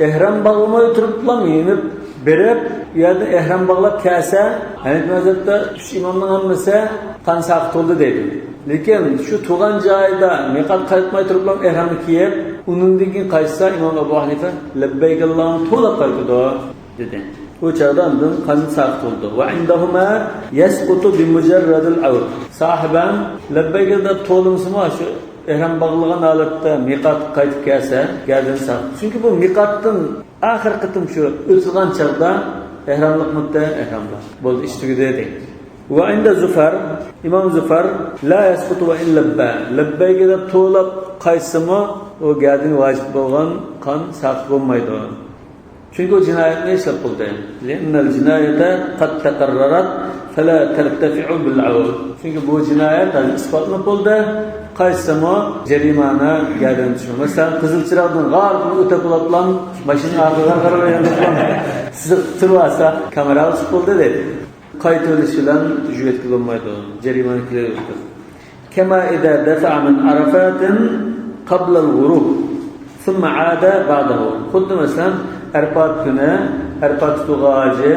ئېھرام باغلىماي تۇرۇپلا يېنىپ بېرىپ، ئۇ يەردىن ئېھرام باغلاپ كەلسە، ھەنىپىي مەزھەپتە ئۈچ ئىمامنىڭ ھەممىسى قان ساقىت بولدى دەيدۇ. لېكىن شۇ تۇرغان جايىدا مىقات قايتماي تۇرۇپلا ئېھرامنى كىيىپ، ئۇنىڭدىن كېيىن قايتسا، ئىمام ئەبۇ ھەنىفە لەببەيك ئاللاھۇممە توۋلاپ قايتىدۇ دېدى. بۇ چاغدا ئاندىن قان ساقىت بولىدۇ. ۋە ئىندەھۇما يەسقۇتۇ بىمۇجەررەدىل ئەۋد. ساھىبەم لەببەيك دەپ توۋلىمىسىمۇ، شۇ ئېھرام باغلىغان ھالەتتە مىقاتقا قايتىپ كەلسە، گەدىنى ساقىت. چۈنكى بۇ مىقاتتىن ئاخىرقى قېتىم شۇ ئۆتىدىغان چاغدا ئېھراملىق مۇددەت، ئېھراملار بولدى، ئىش تۈگىدى دەيدۇ. ۋە ئىندە زۇفەر، ئىمام زۇفەر، لا يەسقۇتۇ ۋە ئىن لەببە، لەببەيك دەپ توۋلاپ قايتسىمۇ، ئۇ گەدىنى ۋاجىپ بولغان قان ساقىت بولمايدۇ. چۈنكى ئۇ جىنايەتنى ئىشلەپ بولدى. لأن الجناية قد تقررت فلا ترتفع بالعود. چۈنكى بۇ جىنايەت ھازىر ئىسپاتلىنىپ بولدى. قايتسىمۇ جەرىمانە گەدىنى چۈشىدۇ. مەسىلەن، قىزىل چىراغدىن غار قىلىپ ئۆتۈپ بولۇپلا، ماشىنا ئارقىغا قاراپ سىزىق تۇرۇۋالسا، كامېراغا چۈشۈپ بولدى دەيدۇ. قايتىۋېلىش بىلەن جۈگەتكە بولمايدۇ. جەرىمانە كېلىۋېرىدۇ. كما إذا دفع من عرفات قبل الغروب ثم عاد بعده. خۇددى مەسىلەن، ئەرپات كۈنى، ئەرپات تۇتۇلغان ھاجى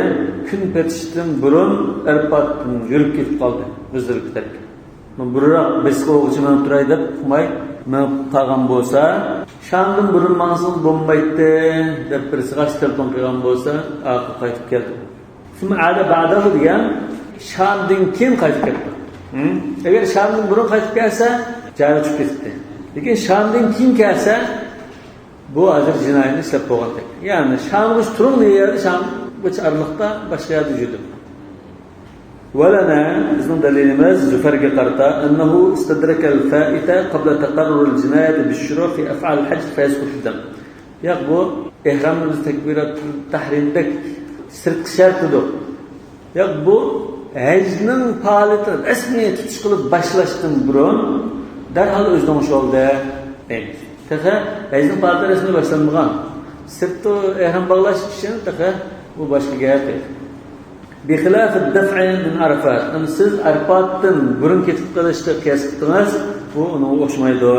كۈن پېتىشتىن بۇرۇن ئەرپاتتىن يۈرۈپ كېتىپ قالدى، مۇزدەلىپە تەرەپكە. بۇرۇنراق بېسىقىپ ئوغۇچى مېڭىپ تۇراي دەپ ئۇقماي مېڭىپ قالغان بولسا، شامدىن بۇرۇن ماڭسىڭىز بولمايتتى دەپ بىرسىگە تېلېفون قىلغان بولسا، ئارقىغا قايتىپ كەلدى. ثم عاد بعده دېگەن شامدىن كېيىن قايتىپ كەتتى. ھە؟ ئەگەر شامدىن بۇرۇن قايتىپ كەلسە، جايىغا چۈشۈپ كېتەتتى. لېكىن شامدىن كېيىن كەلسە، بۇ ھازىر جىنايەتنى ئىشلەپ بولغاندەك. يەنى شامغىچە تۇرۇڭ دېگەن يەردە شامغىچە ئارىلىقتا باشقا يەردە يۈرىدۇ. ولنا، بىزنىڭ دەلىلىمىز زۇفەرگە قارىتا، أنه استدرك الفائت قبل تقرر الجناية بالشروع في أفعال الحج فيسقط الدم. ياق، بۇ ئېھرامنى بىز تەكبىراتۇل تەھرىمدەك سىرتقى شەرت دېدۇق. ياق، بۇ ھەجنىڭ پائالىيىتىنى رەسمىي تۇتۇش قىلىپ باشلاشتىن بۇرۇن دەرھال ئۆزىنىڭ ئىشى بولدى دەيمىز. تېخى ھەجنىڭ پائالىيىتى رەسمىي باشلانمىغان. سىرتتا ئېھرام باغلاش ئىشىنى تېخى بۇ باشقا گەپ. بخلاف الدفع من عرفات. ئەمما سىز ئەرپاتتىن بۇرۇن كېتىپ قېلىشنى قىياس قىلدىڭىز، بۇ ئۇنىڭغا ئوخشىمايدۇ.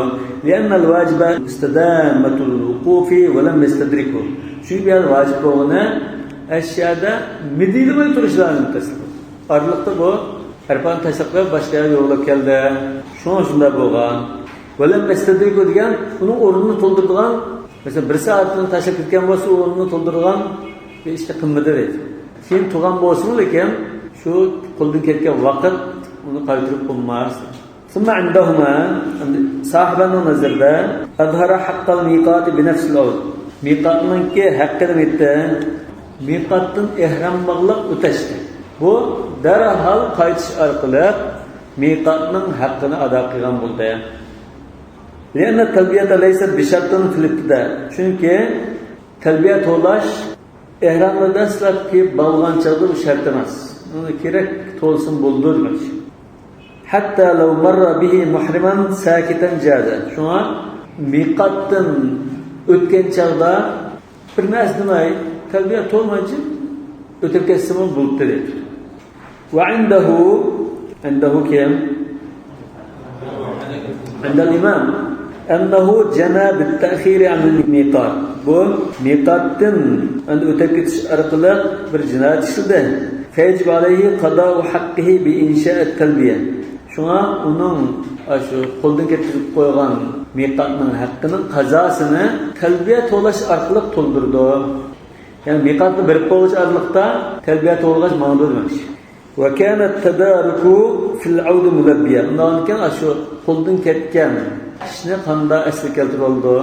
لأن الواجب استدامة الوقوف ولم يستدركه. چۈنكى بۇ يەردە ۋاجىپ بولغىنى ئەشيادا مىدىرلىماي تۇرۇش لازىم. ئارىلىقتا بۇ ئەرپاتنى تاشلاپ قويۇپ، باشقا يەرگە يوللاپ كەلدى. شۇڭا شۇنداق بولغان. ولم يستدركه دېگەن ئۇنىڭ ئورنىنى تولدۇرىدىغان، مەسىلەن، بىر سائەتتىن تاشلاپ كەتكەن بولسا، ئۇ ئورنىنى تولدۇرىدىغان بىر ئىشنى قىلمىدى دەيدۇ. كېيىن تۇرغان بولسىمۇ، لېكىن شۇ قولدىن كەتكەن ۋاقىت ئۇنى قايتۇرۇپ بولماس. ثم عندهما، ساھىبەنىڭ نەزىرىدە، أظهر حق الميقات بنفس العود. مىقاتنىڭكى ھەققىنى ئېيتتى. مىقاتتىن ئېھرام باغلاپ ئۆتەشتى. بۇ دەرھال قايتىش ئارقىلىق مىقاتنىڭ ھەققىنى ئادا قىلغان بولدى. لأن التلبية ليست بشرط في الابتداء. چۈنكى تەلبىيە توۋلاش ئېھرامنى دەسلەپ كىيىپ باغلىغان چاغدا بۇ شەرت ئەمەس. ئۇنى كېرەك توۋلىسىمۇ بولىدۇ دېمەكچى. حتى لو مر به محرما ساكتا جاز. شۇڭا مىقاتتىن ئۆتكەن چاغدا بىر نەرسە دېمەي، تەلبىيە توۋلىمايچە ئۆتۈپ كەتسىمۇ بولىدۇ دەيدۇ. وعنده، عنده كىم؟ عند الإمام. أنه جنى بالتأخير عن الميقات. بۇ مىقاتتىن ئەمدى ئۆتۈپ كېتىش ئارقىلىق بىر جىنايەت ئىشلىدى. فيجب عليه قضاء حقه بإنشاء التلبية. شۇڭا ئۇنىڭ ئاشۇ قولدىن كەتكۈزۈپ قويغان مىقاتنىڭ ھەققىنىڭ قازاسىنى تەلبىيە توۋلاش ئارقىلىق تولدۇرىدۇ. يەنى مىقاتنى بېرىپ بولغۇچە ئارىلىقتا تەلبىيە توۋلىغاچ ماڭىدۇ دېمەكچى. وكان التدارك في العود ملبيا. ئۇنداقكەن ئاشۇ قولدىن كەتكەن ئىشنى قانداق ئەسلىگە كەلتۈرۈۋالىدۇ؟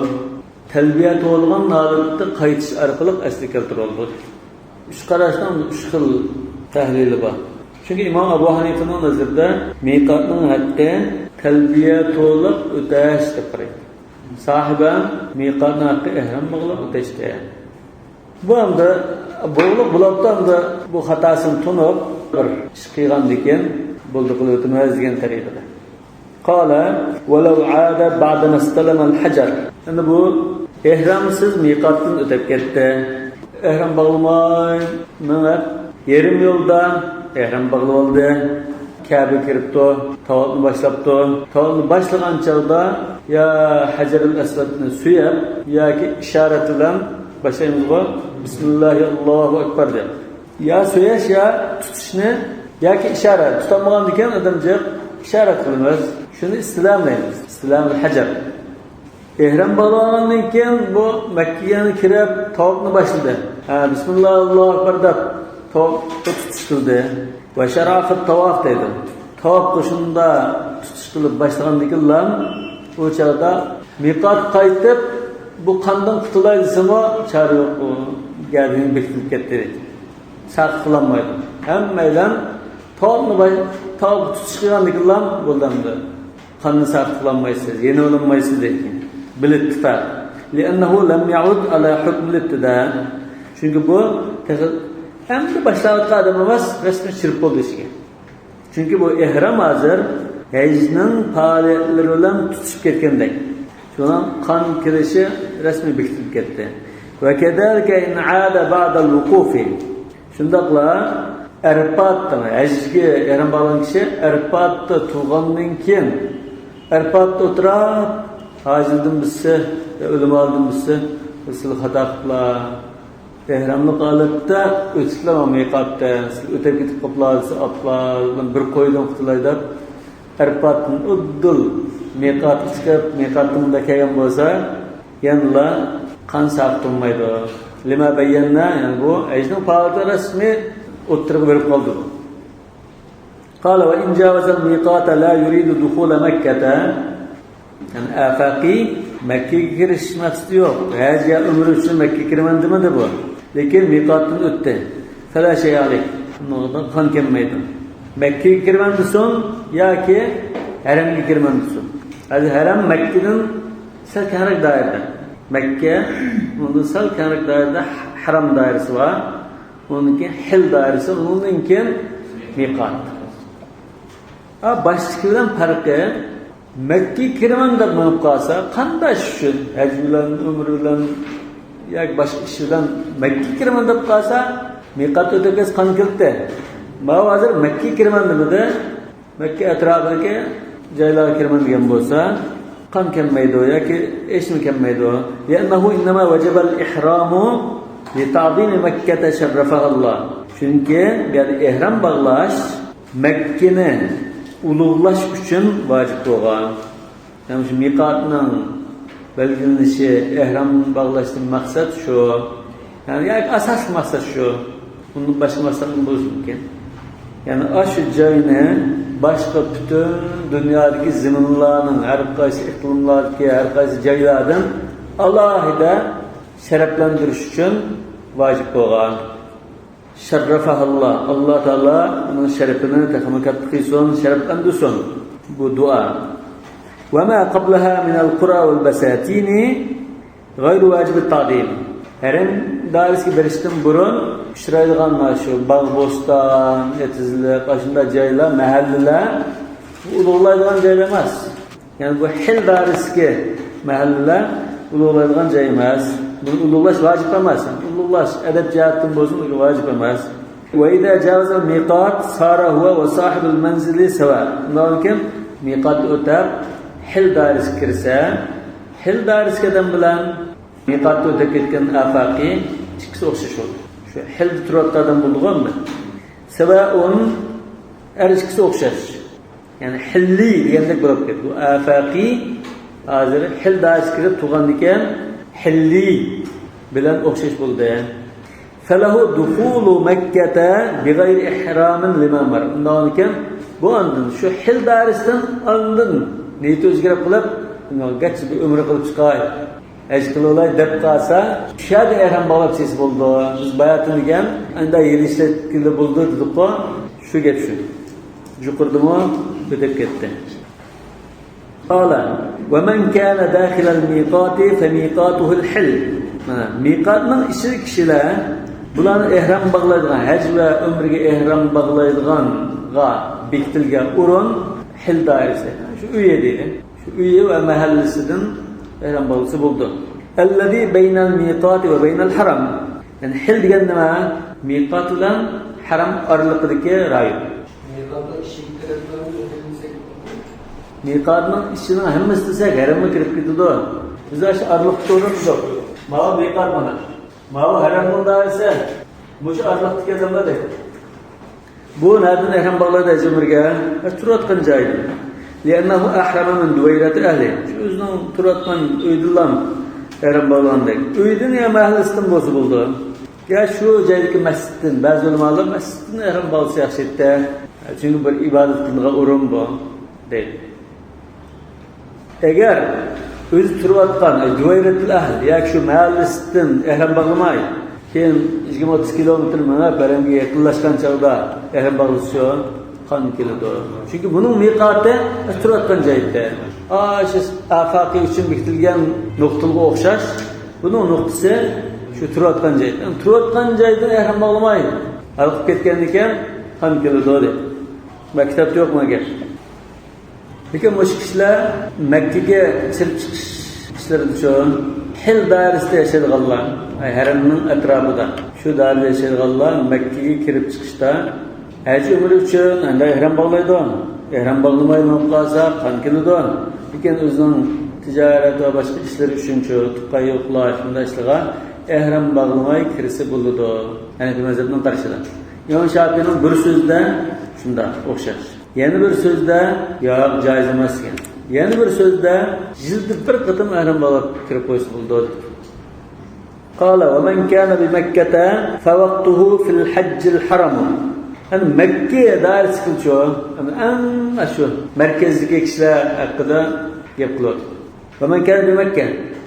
تەلبىيە توۋلىغان ھالەتتە قايتىش ئارقىلىق ئەسلىگە كەلتۈرۈۋالىدۇ. ئۈچ قاراشنىڭ ئۈچ خىل تەھلىلى بار. چۈنكى ئىمام ئەبۇ ھەنىفىنىڭ نەزىرىدە مىقاتنىڭ ھەققى تەلبىيە توۋلاپ ئۆتەش دەپ قارايدۇ. ساھىبە مىقاتنىڭ ھەققى ئېھرام باغلاپ ئۆتەشتە. بۇ ئەمدى بولۇپ بولۇپتۇ، ئەمدى بۇ خاتاسىنى تونۇپ، بىر ئىش قىلغاندىكىن بولدى، قىلىۋېتىمىز دېگەن تەرىپىدە. قال: ولو عاد بعدما استلم الحجر. ئەمدى بۇ ئېھرامسىز مىقاتتىن ئۆتۈپ كەتتى. ئېھرام باغلىماي مېڭىپ، يېرىم يولدا ئېھرام باغلىۋالدى. كەبىگە كىرىپتۇ، تاۋاپنى باشلاپتۇ. تاۋاپنى باشلىغان چاغدا يا ھەجەرۇل ئەسۋەدنى سۆيۈپ ياكى ئىشارەت بىلەن باشلايمىزغۇ، بىسمىللاھى ئاللاھۇ ئەكبەر دەپ. يا سۆيۈش، يا تۇتۇشنى، ياكى ئىشارە. تۇتالمىغاندىكىن ئادەم جىق ئىشارەت قىلىمىز. شۇنى ئىستىلام دەيمىز. ئىستىلامۇل ھەجەر. ئېھرام باغلىغاندىن كېيىن بۇ مەككىگە كىرىپ تاۋاپنى باشلىدى. ھە، بىسمىللا، ئاللاھۇ ئەكبەر دەپ تاۋاپقا تۇتۇش قىلدى. ۋە شەرەئە فىت تاۋاف دەيدۇ. تاۋاپقا شۇنداق تۇتۇش قىلىپ باشلىغاندىكىنلا، ئۇ چاغدا مىقات قايتىپ، بۇ قاندىن قۇتۇلاي دېسىمۇ، چارە يوق، ئۇ گەدىنى بېكىتىپ كەتتى. ساقىت قىلالمايدۇ. ھەممەيلەن تاۋاپنى باش-، تاۋاپقا تۇتۇش قىلغاندىكىنلا بولدى ئەمدى. قاندىن ساقىت قىلالمايسىز، يېنىۋالالمايسىز دەيدىكەن. بىلىتتىپاق. لأنه لم يعد على حكم الابتداء. چۈنكى بۇ تېخى ئەمدى باشلاۋاتقان ئادەم ئەمەس، رەسمىي چىرىپ بولدى ئىشىگە. چۈنكى بۇ ئېھرام ھازىر ھەجنىڭ پائالىيەتلىرى بىلەن تۇتىشىپ كەتكەندەك. شۇنىڭ قان كىرىشى رەسمىي بېكىتىلىپ كەتتى. وكذلك إن عاد بعد الوقوف. شۇنداقلا ئەرپاتتىن، ھەجگە ئېھرام باغلىغان كىشى ئەرپاتتا تۇرغاندىن كېيىن، ئەرپاتتا ئولتۇراپ، ھاجىدىن بىرسى، ئۆلىمالىدىن بىرسى، سىلى خاتا قىپلا، ئېھراملىق ھالەتتە ئۆتۈپلا مىقاتتىن، سىلى ئۆتۈپ كېتىپ قاپلا دېسە، ئاپلا، بىر قويدىن قۇتۇلاي دەپ، ئەرپاتتىن ئۇددۇل مىقاتقا چىقىپ، مىقاتتىن مۇنداق كەلگەن بولسا، يەنىلا قان ساقىت قىلمايدۇ. لما بينا، يەنى بۇ ھەجنىڭ پائالىيىتى رەسمىي ئوتتۇرىغا بېرىپ قالدى. قال وإن جاوز الميقات لا يريد دخول مكة. يەنى ئافاقىي مەككىگە كىرىش مەقسىتى يوق. ھەج يا ئۆمرە ئۈچۈن مەككىگە كىرىمەن دېمىدى بۇ. لېكىن مىقاتتىن ئۆتتى. فلا شيء عليه. ئۇنىڭغا قان كەلمەيدۇ. مەككىگە كىرىمەن دېسۇن ياكى ھەرەمگە كىرىمەن دېسۇن. ھازىر ھەرەم مەككىدىن سەل كەڭرەك دائىرىدە. مەككە ئۇنىڭدىن سەل كەڭرەك دائىرىدە ھەرەم دائىرىسى بار. ئۇنىڭدىن كېيىن ھىل دائىرىسى، ئۇنىڭدىن كېيىن مىقات. ھا، باشتىكى بىلەن پەرقى، مەككىگە كىرىمەن دەپ مېڭىپ قالسا، قانداش ئۈچۈن؟ ھەج بىلەن، ئۆمرە بىلەن ياكى باشقا ئىش بىلەن مەككىگە كىرىمەن دەپ قالسا، مىقات ئۆتۈپ كەتسە قان كىرىتتى. ماۋۇ ھازىر مەككىگە كىرىمەن دېمىدى. مەككە ئەتراپىدىكى جايلارغا كىرىمەن دېگەن بولسا، قان كەلمەيدۇ ياكى ھېچنېمە كەلمەيدۇ. لأنه إنما وجب الإحرام لتعظيم مكة شرفها الله. چۈنكى بۇ يەردە ئېھرام باغلاش مەككىنى ئۇلۇغلاش ئۈچۈن ۋاجىپ بولغان. يەنى شۇ مىقاتنىڭ بەلگىلىنىشى، ئېھرام باغلاشتىن مەقسەت شۇ. يەنى ياكى ئاساسلىق مەقسەت شۇ. ئۇندىن باشقا مەقسەتمۇ بولۇشى مۇمكىن. يەنى ئاشۇ جاينى باشقا پۈتۈن دۇنيادىكى زېمىنلارنىڭ، ھەر قايسى ئىقلىملاردىكى، ھەر قايسى جايلاردىن ئالاھىدە شەرەپلەندۈرۈش ئۈچۈن ۋاجىپ بولغان. شەررەفەھەللا، ئاللا تائالا ئۇنىڭ شەرىپىنى تېخىمۇ كاتتا قىلسۇن، شەرەپلەندۈرسۇن. بۇ دۇئا. وما قبلها من القرى والبساتين غير واجب التعظيم. ھەرەم دائىرىسىگە بېرىشتىن بۇرۇن ئۇچرايدىغان مانا شۇ باغ، بوستان، ئېتىزلىق، ئاشۇنداق جايلار، مەھەللىلەر، بۇ ئۇلۇغلايدىغان جايلار ئەمەس. يەنى بۇ ھىل دائىرىسىدىكى مەھەللىلەر ئۇلۇغلايدىغان جاي ئەمەس. بۇنى ئۇلۇغلاش ۋاجىپ ئەمەس. ئۇلۇغلاش ئەدەب جەھەتتىن بولسۇن، ۋاجىپ ئەمەس. وإذا جاوز الميقات صار هو وصاحب المنزل سواء. ئۇنداق كىم مىقاتنى ئۆتەپ، ھىل دائىرىسىگە كىرسە، ھىل دائىرىسىدىكى ئادەم بىلەن مىقاتتا ئۆتۈپ كەتكەن ئافاقىي ئىككىسى ئوخشاش بولدى. شۇ ھىلدا تۇرۇۋاتقان ئادەم بولدىغۇ ئەمدى. سەۋەئۇن، ھەر ئىككىسى ئوخشاش. يەنى ھىللىي دېگەندەك بولۇپ كەتتى. بۇ ئافاقىي ھازىر ھىل دائىرىسىگە كىرىپ تۇرغاندىكىن، ھىللىي بىلەن ئوخشاش بولدى. فله دخول مكة بغير إحرام لما مر. ئۇنداقكەن، بۇ ئاندىن شۇ ھىل دائىرىسىدىن ئاندىن نىيىتى ئۆزگىرىپ قېلىپ، گەرچە بىر ئۆمرە قىلىپ چىقاي، ھەج قىلىۋالاي دەپ قالسا، شۇ يەردە ئېھرام باغلاپ چىقسا بولىدۇ. بىز باياتىن دېگەن، ئەندى يىل ئىشلەتكىلى بولىدۇ دېدۇققۇ. شۇ گەپ شۇ. يۇقىرىدىمۇ ئۆتۈپ كەتتى. قال، ومن كان داخل الميقات فميقاته الحل. مانا، مىقاتنىڭ ئىچىدىكى كىشىلەر، بۇلارنى ئېھرام باغلايدىغان، ھەج ۋە ئۆمرىگە ئېھرام باغلايدىغانغا بېكىتىلگەن ئورۇن ھىل دائىرىسى. شۇ ئۆيى دەيلى. شۇ ئۆيى ۋە مەھەللىسىدىن ئېھرام باغلىسا بولىدۇ. الذي بين الميقات وبين الحرم. يەنى ھىل دېگەن نېمە؟ مىقات بىلەن ھەرەم ئارىلىقىدىكى رايون. مىقاتنىڭ ئىچىگە كىرىپ مىقاتنىڭ ئىچىنىڭ ھەممىسى دېسەك، ھەرەمگە كىرىپ كېتىدۇ. بىز ئاشۇ ئارىلىقتا تۇرىمىز. ماۋۇ مىقات مانا. ماۋۇ ھەرەمنىڭ دائىرىسى. مۇشۇ ئارىلىقتىكى ئادەملەر دەيدۇ. بۇ نەدىن ئېھرام باغلايدۇ ھەج ئۆمرىگە؟ ھە، تۇرۇۋاتقان جايىدىن. لأنه أحرم من دويرة أهله. شۇ ئۆزىنىڭ تۇرۇۋاتقان ئۆيىدىنلا ئېھرام باغلىغاندەك. ئۆيىدىن يا مەھەللىسىدىن بولسا بولىدۇ. يا شۇ جايدىكى مەسچىتتىن، بەزى ئۆلىمالار مەسچىتتىن ئەھرام باغلىسا ياخشى ئىدى، چۈنكى بىر ئىبادەت قىلىدىغان ئورۇن بۇ، دەيدۇ. ئەگەر ئۆزى تۇرۇۋاتقان، ئەي، جۇۋەيرەتۇل ئەھل ياكى شۇ مەھەللىسىدىن ئەھرام باغلىماي، كېيىن يىگىرمە ئوتتۇز كىلومېتىر مېڭىپ، ھەرەمگە يېقىنلاشقان چاغدا ئەھرام باغلىسا، قان كېلىدۇ. چۈنكى بۇنىڭ مىقاتى تۇرۇۋاتقان جايدا. ئاشۇ ئافاقى ئۈچۈن بېكىتىلگەن نۇقتىلىققا ئوخشاش، بۇنىڭ نۇقتىسى شۇ تۇرۇۋاتقان جايدا. تۇرۇۋاتقان جايدىن ئەھرام باغلىماي، ھالقىپ كەتكەندىكىن قان كېلىدۇ، دەيدۇ. بۇ كىتابتا يوق ما گەپ. لېكىن مۇشۇ كىشىلەر مەككىگە كىرىپ چىقىش ئىشلىرىدىچۇ، ھىل دائىرىسىدە ياشايدىغانلار، ئەي، ھەرەمنىڭ ئەتراپىدا، شۇ دائىرىدە ياشايدىغانلار مەككىگە كىرىپ چىقىشتا ھەج ئۆمرە ئۈچۈن ئەمدى ئەھرام باغلايدۇ. ئەھرام باغلىماي مېڭىپ قالسا قان كېلىدۇ. لېكىن ئۆزىنىڭ تىجارەت ۋە باشقا ئىشلىرى ئۈچۈنچۇ، تۇغقان يوقلاش، شۇنداق ئىشلارغا ئەھرام باغلىماي كىرسە بولىدۇ. ھەنەفىي مەزھەپنىڭ قارىشىدا. ئىمام شاپىئىنىڭ بىر سۆزىدە شۇنداق ئوخشاش. يەنە بىر سۆزدە، ياق، جائىز ئەمەس دېگەن. يەنە بىر سۆزدە، يىلدا بىر قېتىم ئەھرام باغلاپ كىرىپ قويسا بولىدۇ، دەپتۇ. قال، ومن كان بمكة فوقته في الحج الحرم. ئەنە مەككە دائىرىسىدىكىچۇ، ئەنە ئەڭ ئاشۇ مەركەزدىكى كىشىلەر ھەققىدە گەپ قىلىۋاتىدۇ. ومن كان بمكة،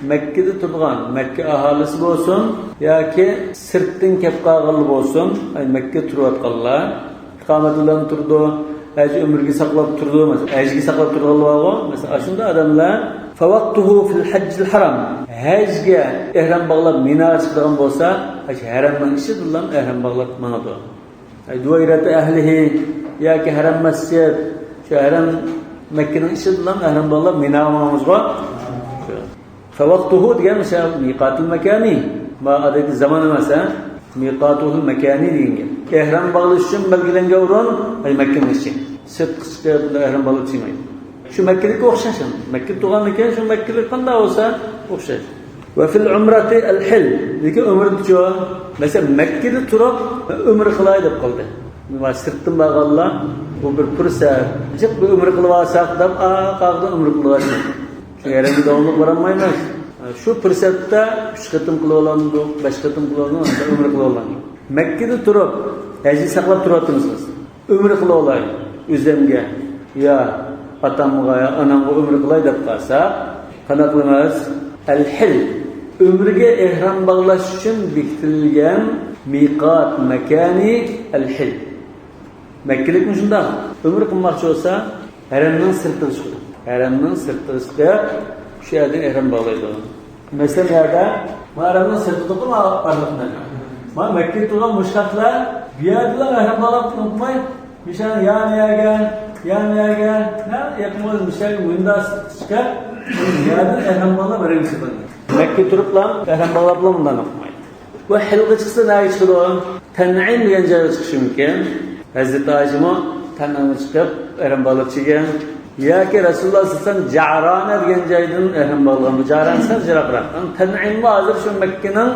مەككىدە تۇرىدىغان مەككە ئاھالىسى بولسۇن ياكى سىرتتىن كەپ قالغانلار بولسۇن، ئەي، مەككىدە تۇرۇۋاتقانلار، ئىقامەت بىلەن تۇرىدۇ، ھەج ئۆمرىگە ساقلاپ تۇرىدۇ، مەسىلەن، ھەجگە ساقلاپ تۇرىدىغانلار بارغۇ، مەسىلەن، ئاشۇنداق ئادەملەر، فوقته في الحج الحرم، ھەجگە ئەھرام باغلاپ مىناغا چىقىدىغان بولسا، ئاشۇ ھەرەمنىڭ ئىچىدىنلا ئەھرام باغلاپ ماڭىدۇ. ئەي، جۇۋەيرەتۇ ئەھلىھى ياكى ھەرەم مەسچىت، شۇ ھەرەم مەككىنىڭ ئىچىدىنلا ئەھرام باغلاپ مىناغا ماڭىمىزغۇ. فوقته دېگەن مىسال مىقاتۇل مەكانى. ما ئادەتتە زامان ئەمەس، ھە؟ مىقاتۇل مەكانى دېگەن گەپ. ئەھرام باغلاش ئۈچۈن بەلگىلەنگەن ئورۇن، ئەي، مەككىنىڭ ئىچى. سىرتقا چىقىپ ئەھرام باغلاپ چىقمايدۇ. شۇ مەككىدىكى ئوخشاش. مەككىدە تۇرغاندىكىن شۇ مەككىدە قانداق بولسا ئوخشاش. وفي العمرة الحل. لېكىن ئۆمرىدىچۇ؟ مەسىلەن، مەككىدە تۇرۇپ ئۆمرە قىلاي دەپ قالدى. ما سىرتتىن بارغانلار، بۇ بىر پۇرسەت، جىق بىر ئۆمرە قىلىۋالساق دەپ، ئا، قاغىدىن ئۆمرە قىلىۋالساق. چۈنكى ھەرەمگە داۋاملىق بارالمايمىز. شۇ پۇرسەتتە ئۈچ قېتىم قىلىۋالامدۇق، بەش قېتىم قىلىۋالامدۇق، ئۆمرە قىلىۋالامدۇق. مەككىدە تۇرۇپ ھەجنى ساقلاپ تۇرۇۋاتىمىز بىز. ئۆمرە قىلىۋالاي ئۆزۈمگە، يا ئاتامغا، يا ئانامغا ئۆمرە قىلاي دەپ قالسا، قانداق قىلىمىز؟ ئەل ھىل. ئۆمرىگە ئېھرام باغلاش ئۈچۈن بېكىتىلگەن مىقات مەكانى ئەل ھىل. مەككىلىكمۇ شۇنداق. ئۆمرە قىلماقچى بولسا، ھەرەمنىڭ سىرتىغا چىقىدۇ. ھەرەمنىڭ سىرتىغا چىقىپ، شۇ يەردىن ئېھرام باغلايدۇ. مەسىلەن، بۇ يەردە، ما ھەرەمنىڭ سىرتىدىغۇ، ما ئارىلىق مەن. ما مەككىدە تۇرغان مۇشرىكلار بۇ يەردىلا ئېھرام باغلاپ ئۇنتۇماي، مىشان يان يەرگە، يان يەرگە، ھە، يېقىن بولسا مىشان ۋىندا چىقىپ، بۇ يەردىن ئېھرام باغلاپ ھەرەمگە چىقىدۇ. مەككىدە تۇرۇپلا ئېھرام باغلاپلا مۇنداق ئۇنتۇماي. ۋە ھىلغا چىقسا نەگە چىقىدۇ؟ تەنئىم دېگەن جايغا چىقىشى مۇمكىن. ھەزرىتى ئائىشىمۇ تەنئىمغا چىقىپ ئېھرام باغلاپ چىققان. ياكى رەسۇلۇللاھ سەللەللاھۇ ئەلەيھى ۋەسەللەم جەئرانە دېگەن جايدىن ئېھرام باغلىغان. بۇ جەئرانە سەل يىراقراق. ئەمما تەنئىممۇ ھازىر شۇ مەككىنىڭ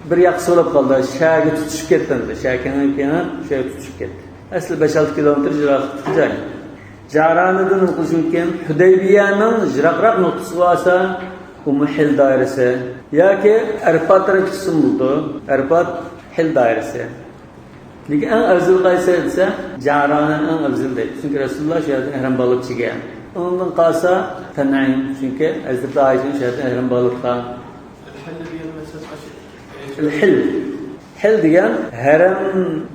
بىر ياقىسى بولۇپ قالدى. شەھەرگە تۇتىشىپ كەتتى ئەمدى. شەھەر كېڭىيىپ، كېڭىيىپ شۇ يەرگە تۇتىشىپ كەتتى. ئەسلى بەش-ئالتە كىلومېتىر يىراقلىقتىكى جاي. جەئرانىدىن نېمە قىلىش مۇمكىن؟ ھۇدەيبىيەنىڭ يىراقراق نۇقتىسى بولسا، ئۇمۇ ھىل دائىرىسى. ياكى ئەرپات تەرەپكە چىقسىمۇ بولىدۇ. ئەرپات ھىل دائىرىسى. لېكىن ئەڭ ئەۋزىلى قايسى دېسە، جەئرانە ئەڭ ئەۋزىلى دەيدۇ. چۈنكى رەسۇلۇللاھ شۇ يەردىن ئەھرام باغلاپ چىققان. ئۇنىڭدىن قالسا تەنئىم. چۈنكى ھەزرىتى ئائىشە شۇ يەردىن ئەھرام باغلىغان. ھىل. ھىل دېگەن ھەرەم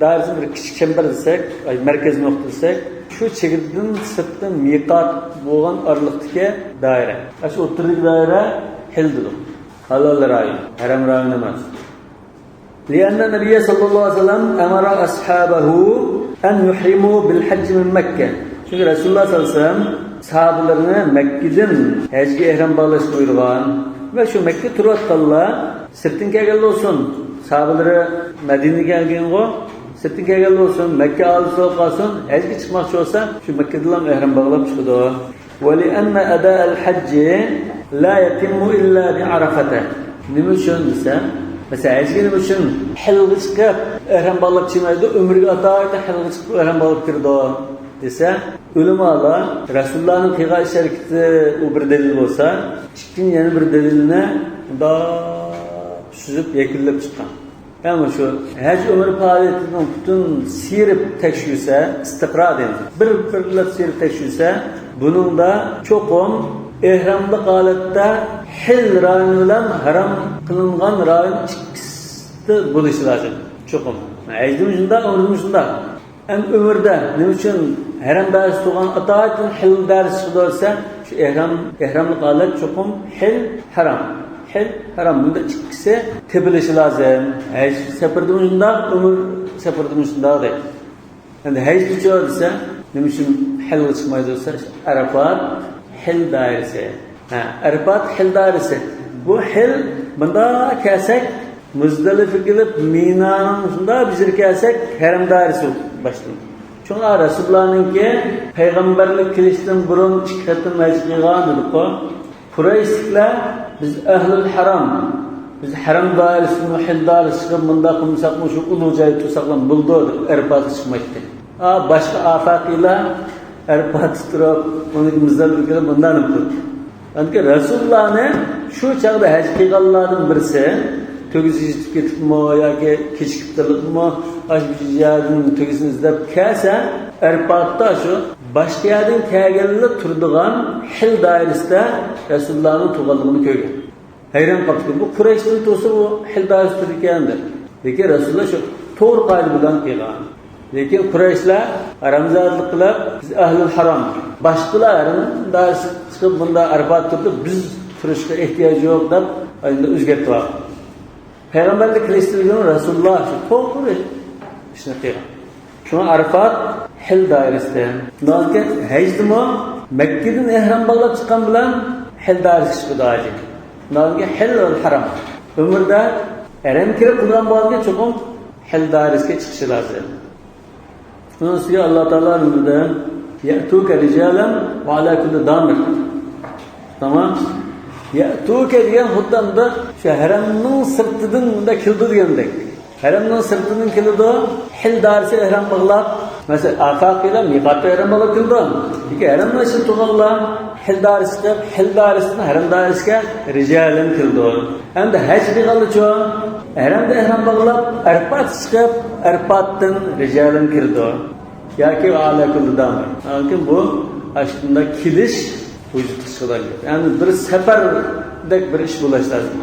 دائىرىسىنى بىر كىچىك چەمبەر دېسەك، ئاي، مەركەز نۇقتا دېسەك، شۇ چېگرىدىن سىرتتا مىقات بولغان ئارىلىقتىكى دائىرە. ئاشۇ ئوتتۇرىدىكى دائىرە ھىل دېدۇق. ھالال رايون، ھەرەم رايون ئەمەس. لأن النبي صلى الله عليه وسلم أمر أصحابه أن يحرموا بالحج من مكة. چۈنكى رەسۇلۇللاھ سەللەللاھۇ ئەلەيھى ۋەسەللەم ساھابىلىرىنى مەككىدىن ھەجگە ئېھرام باغلاشنى بۇيرۇغان ۋە شۇ مەككىدە تۇرۇۋاتقانلار سىرتتىن كەلگەنلەر بولسۇن، ساھابىلىرى مەدىنىگە كەلگەنغۇ، سىرتتىن كەلگەنلەر بولسۇن، مەككە ئاھالىسى بولۇپ قالسۇن، ھەجگە چىقماقچى بولسا، شۇ مەككىدىنلا ئېھرام باغلاپ چىقىدۇ. ولأن أداء الحج لا يتم إلا بعرفة. نېمە ئۈچۈن دېسە، مەسىلەن، ھەجگە نېمە ئۈچۈن ھىلغا چىقىپ ئېھرام باغلاپ چىقمايدۇ، ئۆمرىگە ئاتايىتى ھىلغا چىقىپ ئېھرام باغلاپ كىرىدۇ دېسە، ئۆلىمالار رەسۇلۇللاھنىڭ قىلغان ئىش ھەرىكىتى ئۇ بىر دەلىل بولسا، ئىككىنچى يەنە بىر دەلىلنى مۇنداق سۈزۈپ يەكۈنلەپ چىققان. يەنى شۇ ھەج ئۆمرە پائالىيىتىنىڭ پۈتۈن سىيرىپ تەكشۈرسە، ئىستىقرا دەيمىز. بىر بىرلەپ سىيرىپ تەكشۈرسە، بۇنىڭدا چوقۇم ئېھراملىق ھالەتتە ھىل رايونى بىلەن ھارام قىلىنغان رايون ئىككىسىدە بولۇشى لازىم. چوقۇم. ھەجدىمۇ شۇنداق، ئۆمرىدىمۇ شۇنداق. ئەمدى ئۆمرىدە نېمە ئۈچۈن ھەرەم دائىرىسى تۇرغان ئاتايىتىن ھىل دائىرىسى چىقىدۇ دېسە، شۇ ئېھرام، ئېھراملىق ھالەت چوقۇم ھىل ھارام. ھىل ھارام. بۇندا ئىككىسى تېپىلىشى لازىم. ھەج سەپىرىدىمۇ شۇنداق، ئۆمرە سەپىرىدىمۇ شۇنداق دەيدۇ. ئەمدى ھەجدىچۇ دېسە، نېمە ئۈچۈن ھىلغا چىقمايدۇ دېسە، ئەرەپات ھىل دائىرىسى. ھە، ئەرەپات ھىل دائىرىسى. بۇ ھىل، بۇنداق كەلسەك، مۇزدەلىپە كېلىپ، مىنانىڭ شۇنداق بېجىرىپ كەلسەك، ھەرەم دائىرىسى باشلىنىدۇ. شۇڭا رەسۇلۇللانىڭكى پەيغەمبەرلىك كېلىشتىن بۇرۇن ئىككى قېتىم ھەج قىلغان دېدۇققۇ. قۇرەيشلىكلەر، بىز ئەھلۇل ھەرەم، بىز ھەرەم دائىرىسىدىن ھىل دائىرىسىگە مۇنداق قىلمىساقمۇ، شۇ ئۇلۇغ جايدا تۇرساقلا بولىدۇ دەپ، ئەرەپاتقا چىقمايتتى. ئا، باشقا ئافاقىيلار ئەرەپاتتا تۇرۇپ، ئۇنى مۇزدەلىپە كېلىپ مۇنداق نېمە قىلدى. چۈنكى رەسۇلۇللانى شۇ چاغدا ھەج قىلغانلاردىن بىرسى تۆگىسى يېتىپ كېتىپمۇ ياكى كېچىكىپتىلىقمۇ، ئاشۇ بىر يەردىن تۆگىسىنى ئىزدەپ كەلسە، ئەرپاتتا شۇ باشقا يەردىن كەلگەنلەر تۇرىدىغان ھىل دائىرىسىدە رەسۇلۇللانىڭ تۇرغانلىقىنى كۆرگەن. ھەيران قاپتۇ. بۇ قۇرەيشتىن تۇرسا، بۇ ھىل دائىرىسى تۇرىدىكەن دەپ. لېكىن رەسۇلۇللا شۇ توغرا قائىدە بىلەن قىلغان. لېكىن قۇرەيشلەر ھارامزادىلىق قىلىپ، بىز ئەھلىل ھارام. باشقىلار ھەرەم دائىرىسىگە چىقىپ، بۇنداق ئەرەپات تۇرىدۇ، بىز تۇرۇشقا ئېھتىياج يوق دەپ، ئەمدى ئۆزگەرتىۋالغان. پەيغەمبەرلىك كېلىشتىن ئىلگىرى رەسۇلۇللا شۇ توغرا ئىشنى قىلغان. شۇڭا ئەرەپات ھىل دائىرىسىدە. شۇنداق ھەجدىمۇ مەككىدىن ئېھرام باغلاپ چىققان بىلەن ھىل دائىرىسىگە چىقىدۇ ھاجى. شۇنداق ھىل ۋەل ھەرەم. ئۆمرىدە ھەرەم كىرىپ قىلغان بولغاندىكىن چوقۇم ھىل دائىرىسىگە چىقىشى لازىم. ئۇنىڭ ئۈستىگە ئاللا تائالا نېمىدە، يەئتۇكە رىجالەن ۋە ئالا كۇللى دامىر. تامام. يەئتۇكە دېگەن خۇددى ئەمدى شۇ ھەرەمنىڭ سىرتىدىن مۇندا كېلىدۇ دېگەندەك. ھەرەمنىڭ سىرتىدىن كېلىدۇ، ھىل دائىرىسى ئېھرام باغلاپ، مەسىلەن، ئافاقىيلار مىقاتتا ئېھرام باغلاپ كېلىدۇ. لېكىن ھەرەمنىڭ ئىچىدە تۇرغانلار ھىل دائىرىسى چىقىپ، ھىل دائىرىسىدىن ھەرەم دائىرىسىگە رىجالەن كېلىدۇ. ئەمدى ھەج قىلغانلىچۇ؟ ھەرەمدە ئېھرام باغلاپ، ئەرپاتقا چىقىپ، ئەرپاتتىن رىجالەن كىرىدۇ. ياكى ئالا كۇللى دامىر. لېكىن بۇ ئاشۇنداق كېلىش ۋۇجۇدقا چىقىدۇ. يەنى بىر سەپەردەك بىر ئىش بولۇش لازىم.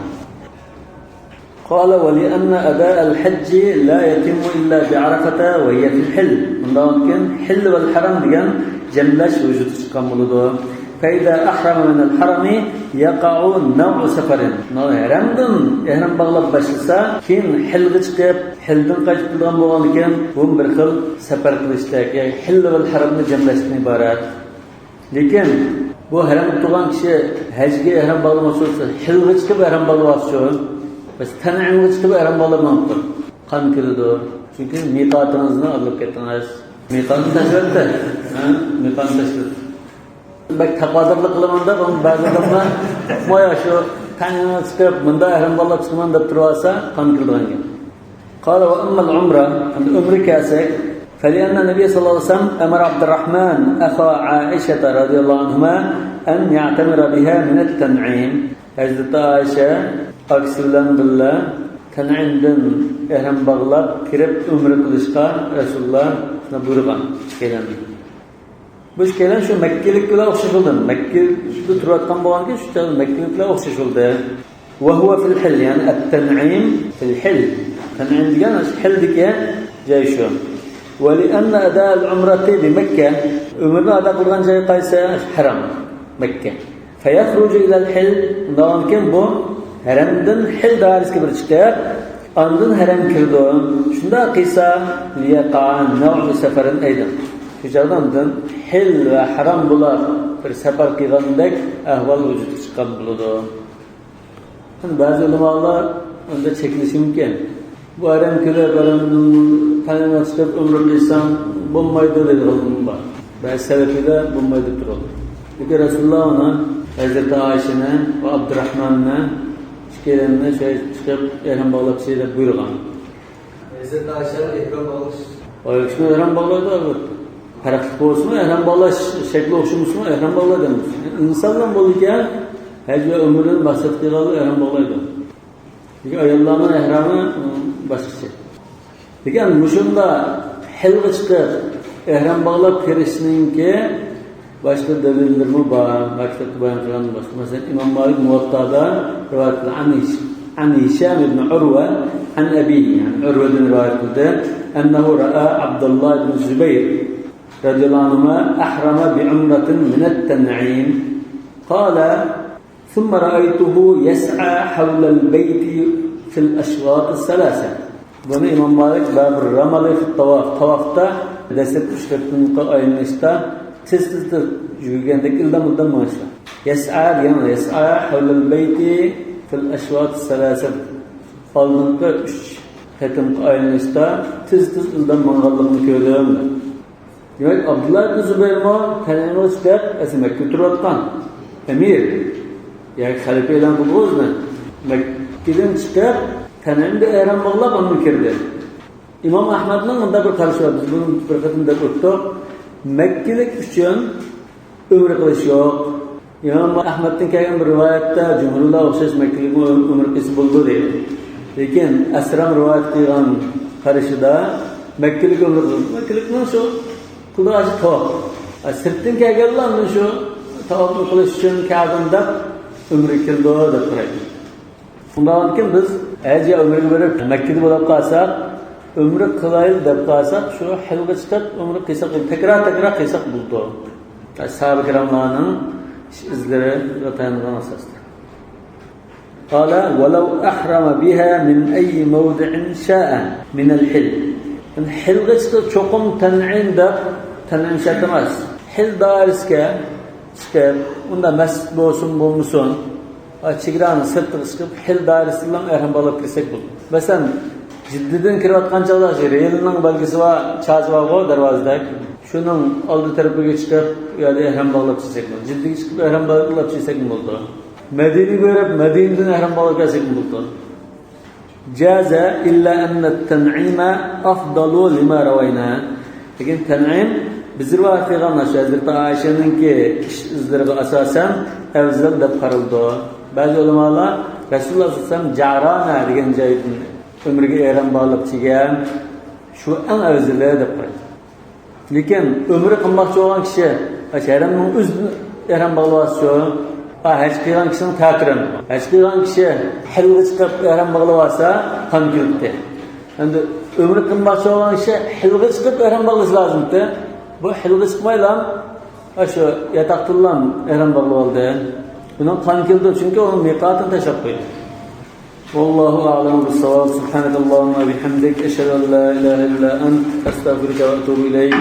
قال ولأن أداء الحج لا يتم إلا بعرفة وهي في الحل. بۇنداق ئىكەن، ھىل ۋەل ھەرەم دېگەن جەملەش ۋۇجۇدقا چىققان بولىدۇ. فإذا أحرم من الحرم يقع نوع سفر. ھەرەمدىن ئېھرام باغلاپ باشلىسا، كېيىن ھىلغا چىقىپ، ھىلدىن قايتىپ كېلىدىغان بولغاندىكىن، بۇ بىر خىل سەپەر قىلىشتەك، يەنى ھىل ۋەل ھەرەمنى جەملەشتىن ئىبارەت. لېكىن بۇ ھەرەمدە تۇرغان كىشى ھەجگە ئېھرام باغلىماقچى بولسا، ھىلغا چىقىپ ئېھرام باغلىۋالسىچۇ؟ بەس تەنئىمغا چىقىپ ئېھرام باغلىماڭ. قان كېلىدۇ. چۈنكى مىقاتىڭىزنى ئاتلاپ كەتتىڭىز. مىقاتنى تاشلىۋەتتى. ھە؟ مىقاتنى تاشلىۋەتتى. بەك تاقادىرلىق قىلىمەن دەپ، ئۇنى بەزى ئادەملەر، «مايا شۇ تەنئىمغا چىقىپ، مۇندا ئېھرام باغلاپ چىقىمەن» دەپ تۇرۇۋالسا، قان كېلىدىغان گەپ. قال وأما العمرة، ئەمدى ئۆمرە كەلسەك، فلأن النبي صلى الله عليه وسلم أمر عبد الرحمن أخا عائشة رضي الله عنهما أن يعتمر بها من التنعيم. ھەزرىتى ئائىشە ئاكىسى بىلەن بىللە تەنئىمدىن ئېھرام باغلاپ كىرىپ ئۆمرە قىلىشقا رەسۇلۇللا شۇنداق بۇيرۇغان ئىككىيلەننى. بۇ ئىككىيلەن شۇ مەككىلىكلەر ئوخشاش بولدى. مەككىدە تۇرۇۋاتقان بولغاندىكىن شۇ چاغدا مەككىلىكلەر ئوخشاش بولدى. وهو في الحل، يەنى التنعيم في الحل. تەنئىم دېگەن ھىلدىكى جاي شۇ. ولأن أداء العمرة بمكة، ئۆمرىنى ئادا قىلغان جاي قايسى؟ ھەرەم، مەككە. فيخرج إلى الحل، ئۇنداقكەن بۇ ھەرەمدىن ھىل دائىرىسىگە بىر چىقىپ، ئاندىن ھەرەم كىرىدۇ. شۇنداق قىلسا، ليقع نوع سفر أيضا. شۇ چاغدا ئاندىن ھىل ۋە ھەرەم بولاپ بىر سەپەر قىلغاندەك ئەھۋال ۋۇجۇدقا چىققان بولىدۇ. بەزى ئۆلىمالار ئۇندا چەكلىشى مۇمكىن. بۇ ھەرەم كېلىپ، ھەرەمدىن تەنئىمغا چىقىپ ئۆمرە قىلساڭ بولمايدۇ دەيدىغانلىرىمۇ بار. بەزى سەلەفىيلەر بولمايدۇ دەپ تۇرىدۇ. لېكىن رەسۇلۇللا ئۇنى، ھەزرىتى ئائىشىنى ۋە ئابدۇراھماننى ئىككىيلەننى شۇ چىقىپ ئېھرام باغلاپ چىقىڭ دەپ بۇيرۇغان. ھەزرىتى ئائىشە ئېھرام باغلاش. ئايال كىشىنى ئېھرام باغلايدۇ، ئەلۋەتتە. پەرقلىق بولسىمۇ، ئېھرام باغلاش شەكلى ئوخشىمىسىمۇ، ئېھرام باغلايدۇ. ئىنسانلار بولىدىكەن، ھەج ۋە ئۆمرىنى مەقسەت قىلغانلار ئېھرام باغلايدۇ. لېكىن ئاياللارنىڭ ئېھرامى، ئۇ، باشقىچە. لېكىن مۇشۇنداق ھىلغا چىقىپ، ئېھرام باغلاپ كىرىشنىڭكى باشقا دەلىللىرىمۇ بار. باشقا بايان قىلغان باشقا. مەسىلەن، ئىمام مالىك مۇۋەتتادا رىۋايەت قىلدى. عن هش-، عن هشام بن عروة عن أبيه، يەنى ئۇرۋىدىن رىۋايەت قىلدى. أنه رأى عبد الله بن الزبير رضي الله عنهما أحرم بعمرة من التنعيم. قال: ثم رأيته يسعى حول البيت في الأشواط الثلاثة. بۇنى ئىمام مالىك بابۇر رامالى فىت تاۋاف، تاۋافتا دەسلەپكى ئۈچ قېتىملىققا ئايلىنىشتا تېز-تېز يۈرگەندەك ئىلدام-ئىلدام مېڭىشى. يەسئا دېگەن، يەسئا ھەۋلەل بەيتى فىل ئەشۋاتىس سەلاسە. ئالدىنقى ئۈچ قېتىملىققا ئايلىنىشتا تېز-تېز ئىلدام ماڭغانلىقىنى كۆردۈم. دېمەك، ئابدۇللا ئىبن زۇبەيرمۇ تەنئىمغا چىقىپ، ئەسلى مەككىدە تۇرۇۋاتقان ئەمىر ياكى خەلىپە ئېلان قىلدىغۇ ئۆزىنى. مەككىدىن چىقىپ، تەنئىمدە ئېھرام باغلاپ، ئاندىن كىردى. ئىمام ئەھمەدنىڭ مۇنداق بىر قارىشى بار، بىز بۇنى بىر قېتىم دەپ ئۆتتۇق. مەككىلىك ئۈچۈن ئۆمرە قىلىش يوق. ئىمام ئەھمەدتىن كەلگەن بىر رىۋايەتتە جۇمھۇرلار ئوخشاش مەككىلىكمۇ ئۆمرە قىلسا بولىدۇ دەيدۇ. لېكىن ئەسرام رىۋايەت قىلغان قارىشىدا مەككىلىك ئۆمرە قىلىدۇ. مەككىلىكنىڭ شۇ قىلىدىغان ئىشى تاۋاپ. سىرتتىن كەلگەنلەر ئاندىن شۇ تاۋاپنى قىلىش ئۈچۈن كەلدىم دەپ ئۆمرە كېلىدۇ دەپ قارايدۇ. شۇنداقتىن بىز ھەج يا ئۆمرىگە بېرىپ، مەككىدە بولۇپ قالساق، ئۆمرە قىلايلى دەپ قالساق، شۇ ھىلغا چىقىپ ئۆمرە قىلساق، تەكرار-تەكرار قىلساق بولىدۇ. ساھابە كىراملارنىڭ ئىش ئىزلىرىغا تايانغان ئاساستا. قال: ولو أحرم بها من أي موضع شاء من الحل. يەنى ھىلغا چىقىپ، چوقۇم تەنئىم دەپ، تەنئىم شەرت ئەمەس. ھىل دائىرىسىگە چىقىپ، ئۇندا مەسچىت بولسۇن، بولمىسۇن، ۋە چېگرانىڭ سىرتىغا چىقىپ، ھىل دائىرىسىدىلا ئېھرام باغلاپ كىرسەك بولىدۇ. مەسىلەن، جىددىدىن كىرىۋاتقان چاغدا رېلنىڭ بەلگىسى بار، چازى بارغۇ دەرۋازىدەك. شۇنىڭ ئالدى تەرىپىگە چىقىپ، ئۇ يەردە ئېھرام باغلاپ كىرسەكمۇ، جىددىگە چىقىپ ئېھرام باغلاپ كىرسەكمۇ بولىدۇ. مەدىنىگە بېرىپ، مەدىنىدىن ئېھرام باغلاپ كەلسەكمۇ بولىدۇ. جاز إلا أن التنعيم أفضل لما روينا. لېكىن تەنئىم بىز رىۋايەت قىلغان شۇ ھەزرىتى ئائىشەنىڭكى ئىش ئىزلىرىغا ئاساسەن ئەۋزەل دەپ قارىلىدۇ. بەزى ئۆلىمالار رەسۇلۇللا سەللەللاھۇ ئەلەيھى ۋەسەللەم جەئرانە دېگەن جايدىن ئۆمرىگە ئېھرام باغلاپ كەلگەن، شۇ ئەڭ ئەۋزىلى دەپ قارايدۇ. لېكىن ئۆمرە قىلماقچى بولغان كىشى، ئاشۇ ھەرەمنىڭ ئۆزىدىن ئېھرام باغلىۋالسىچۇ؟ ھا، ھەج قىلغان كىشىنىڭ تەتۈرى. ھەج قىلغان كىشى ھىلغا چىقىپ ئېھرام باغلىۋالسا، قان كېلىدۇ. ئەمدى ئۆمرە قىلماقچى بولغان كىشى ھىلغا چىقىپ ئېھرام باغلىشى لازىمكەن. بۇ ھىلغا چىقمايلا، ئاشۇ ياتاقتىنلا ئېھرام باغلىۋالدى. بۇنىڭ قان كېلىدۇ، چۈنكى ئۇنىڭ مىقاتىنى تاشلاپ قويدى. والله أعلم بالصواب. سبحانك اللهم وبحمدك، أشهد أن لا إله إلا أنت، أستغفرك وأتوب إليك.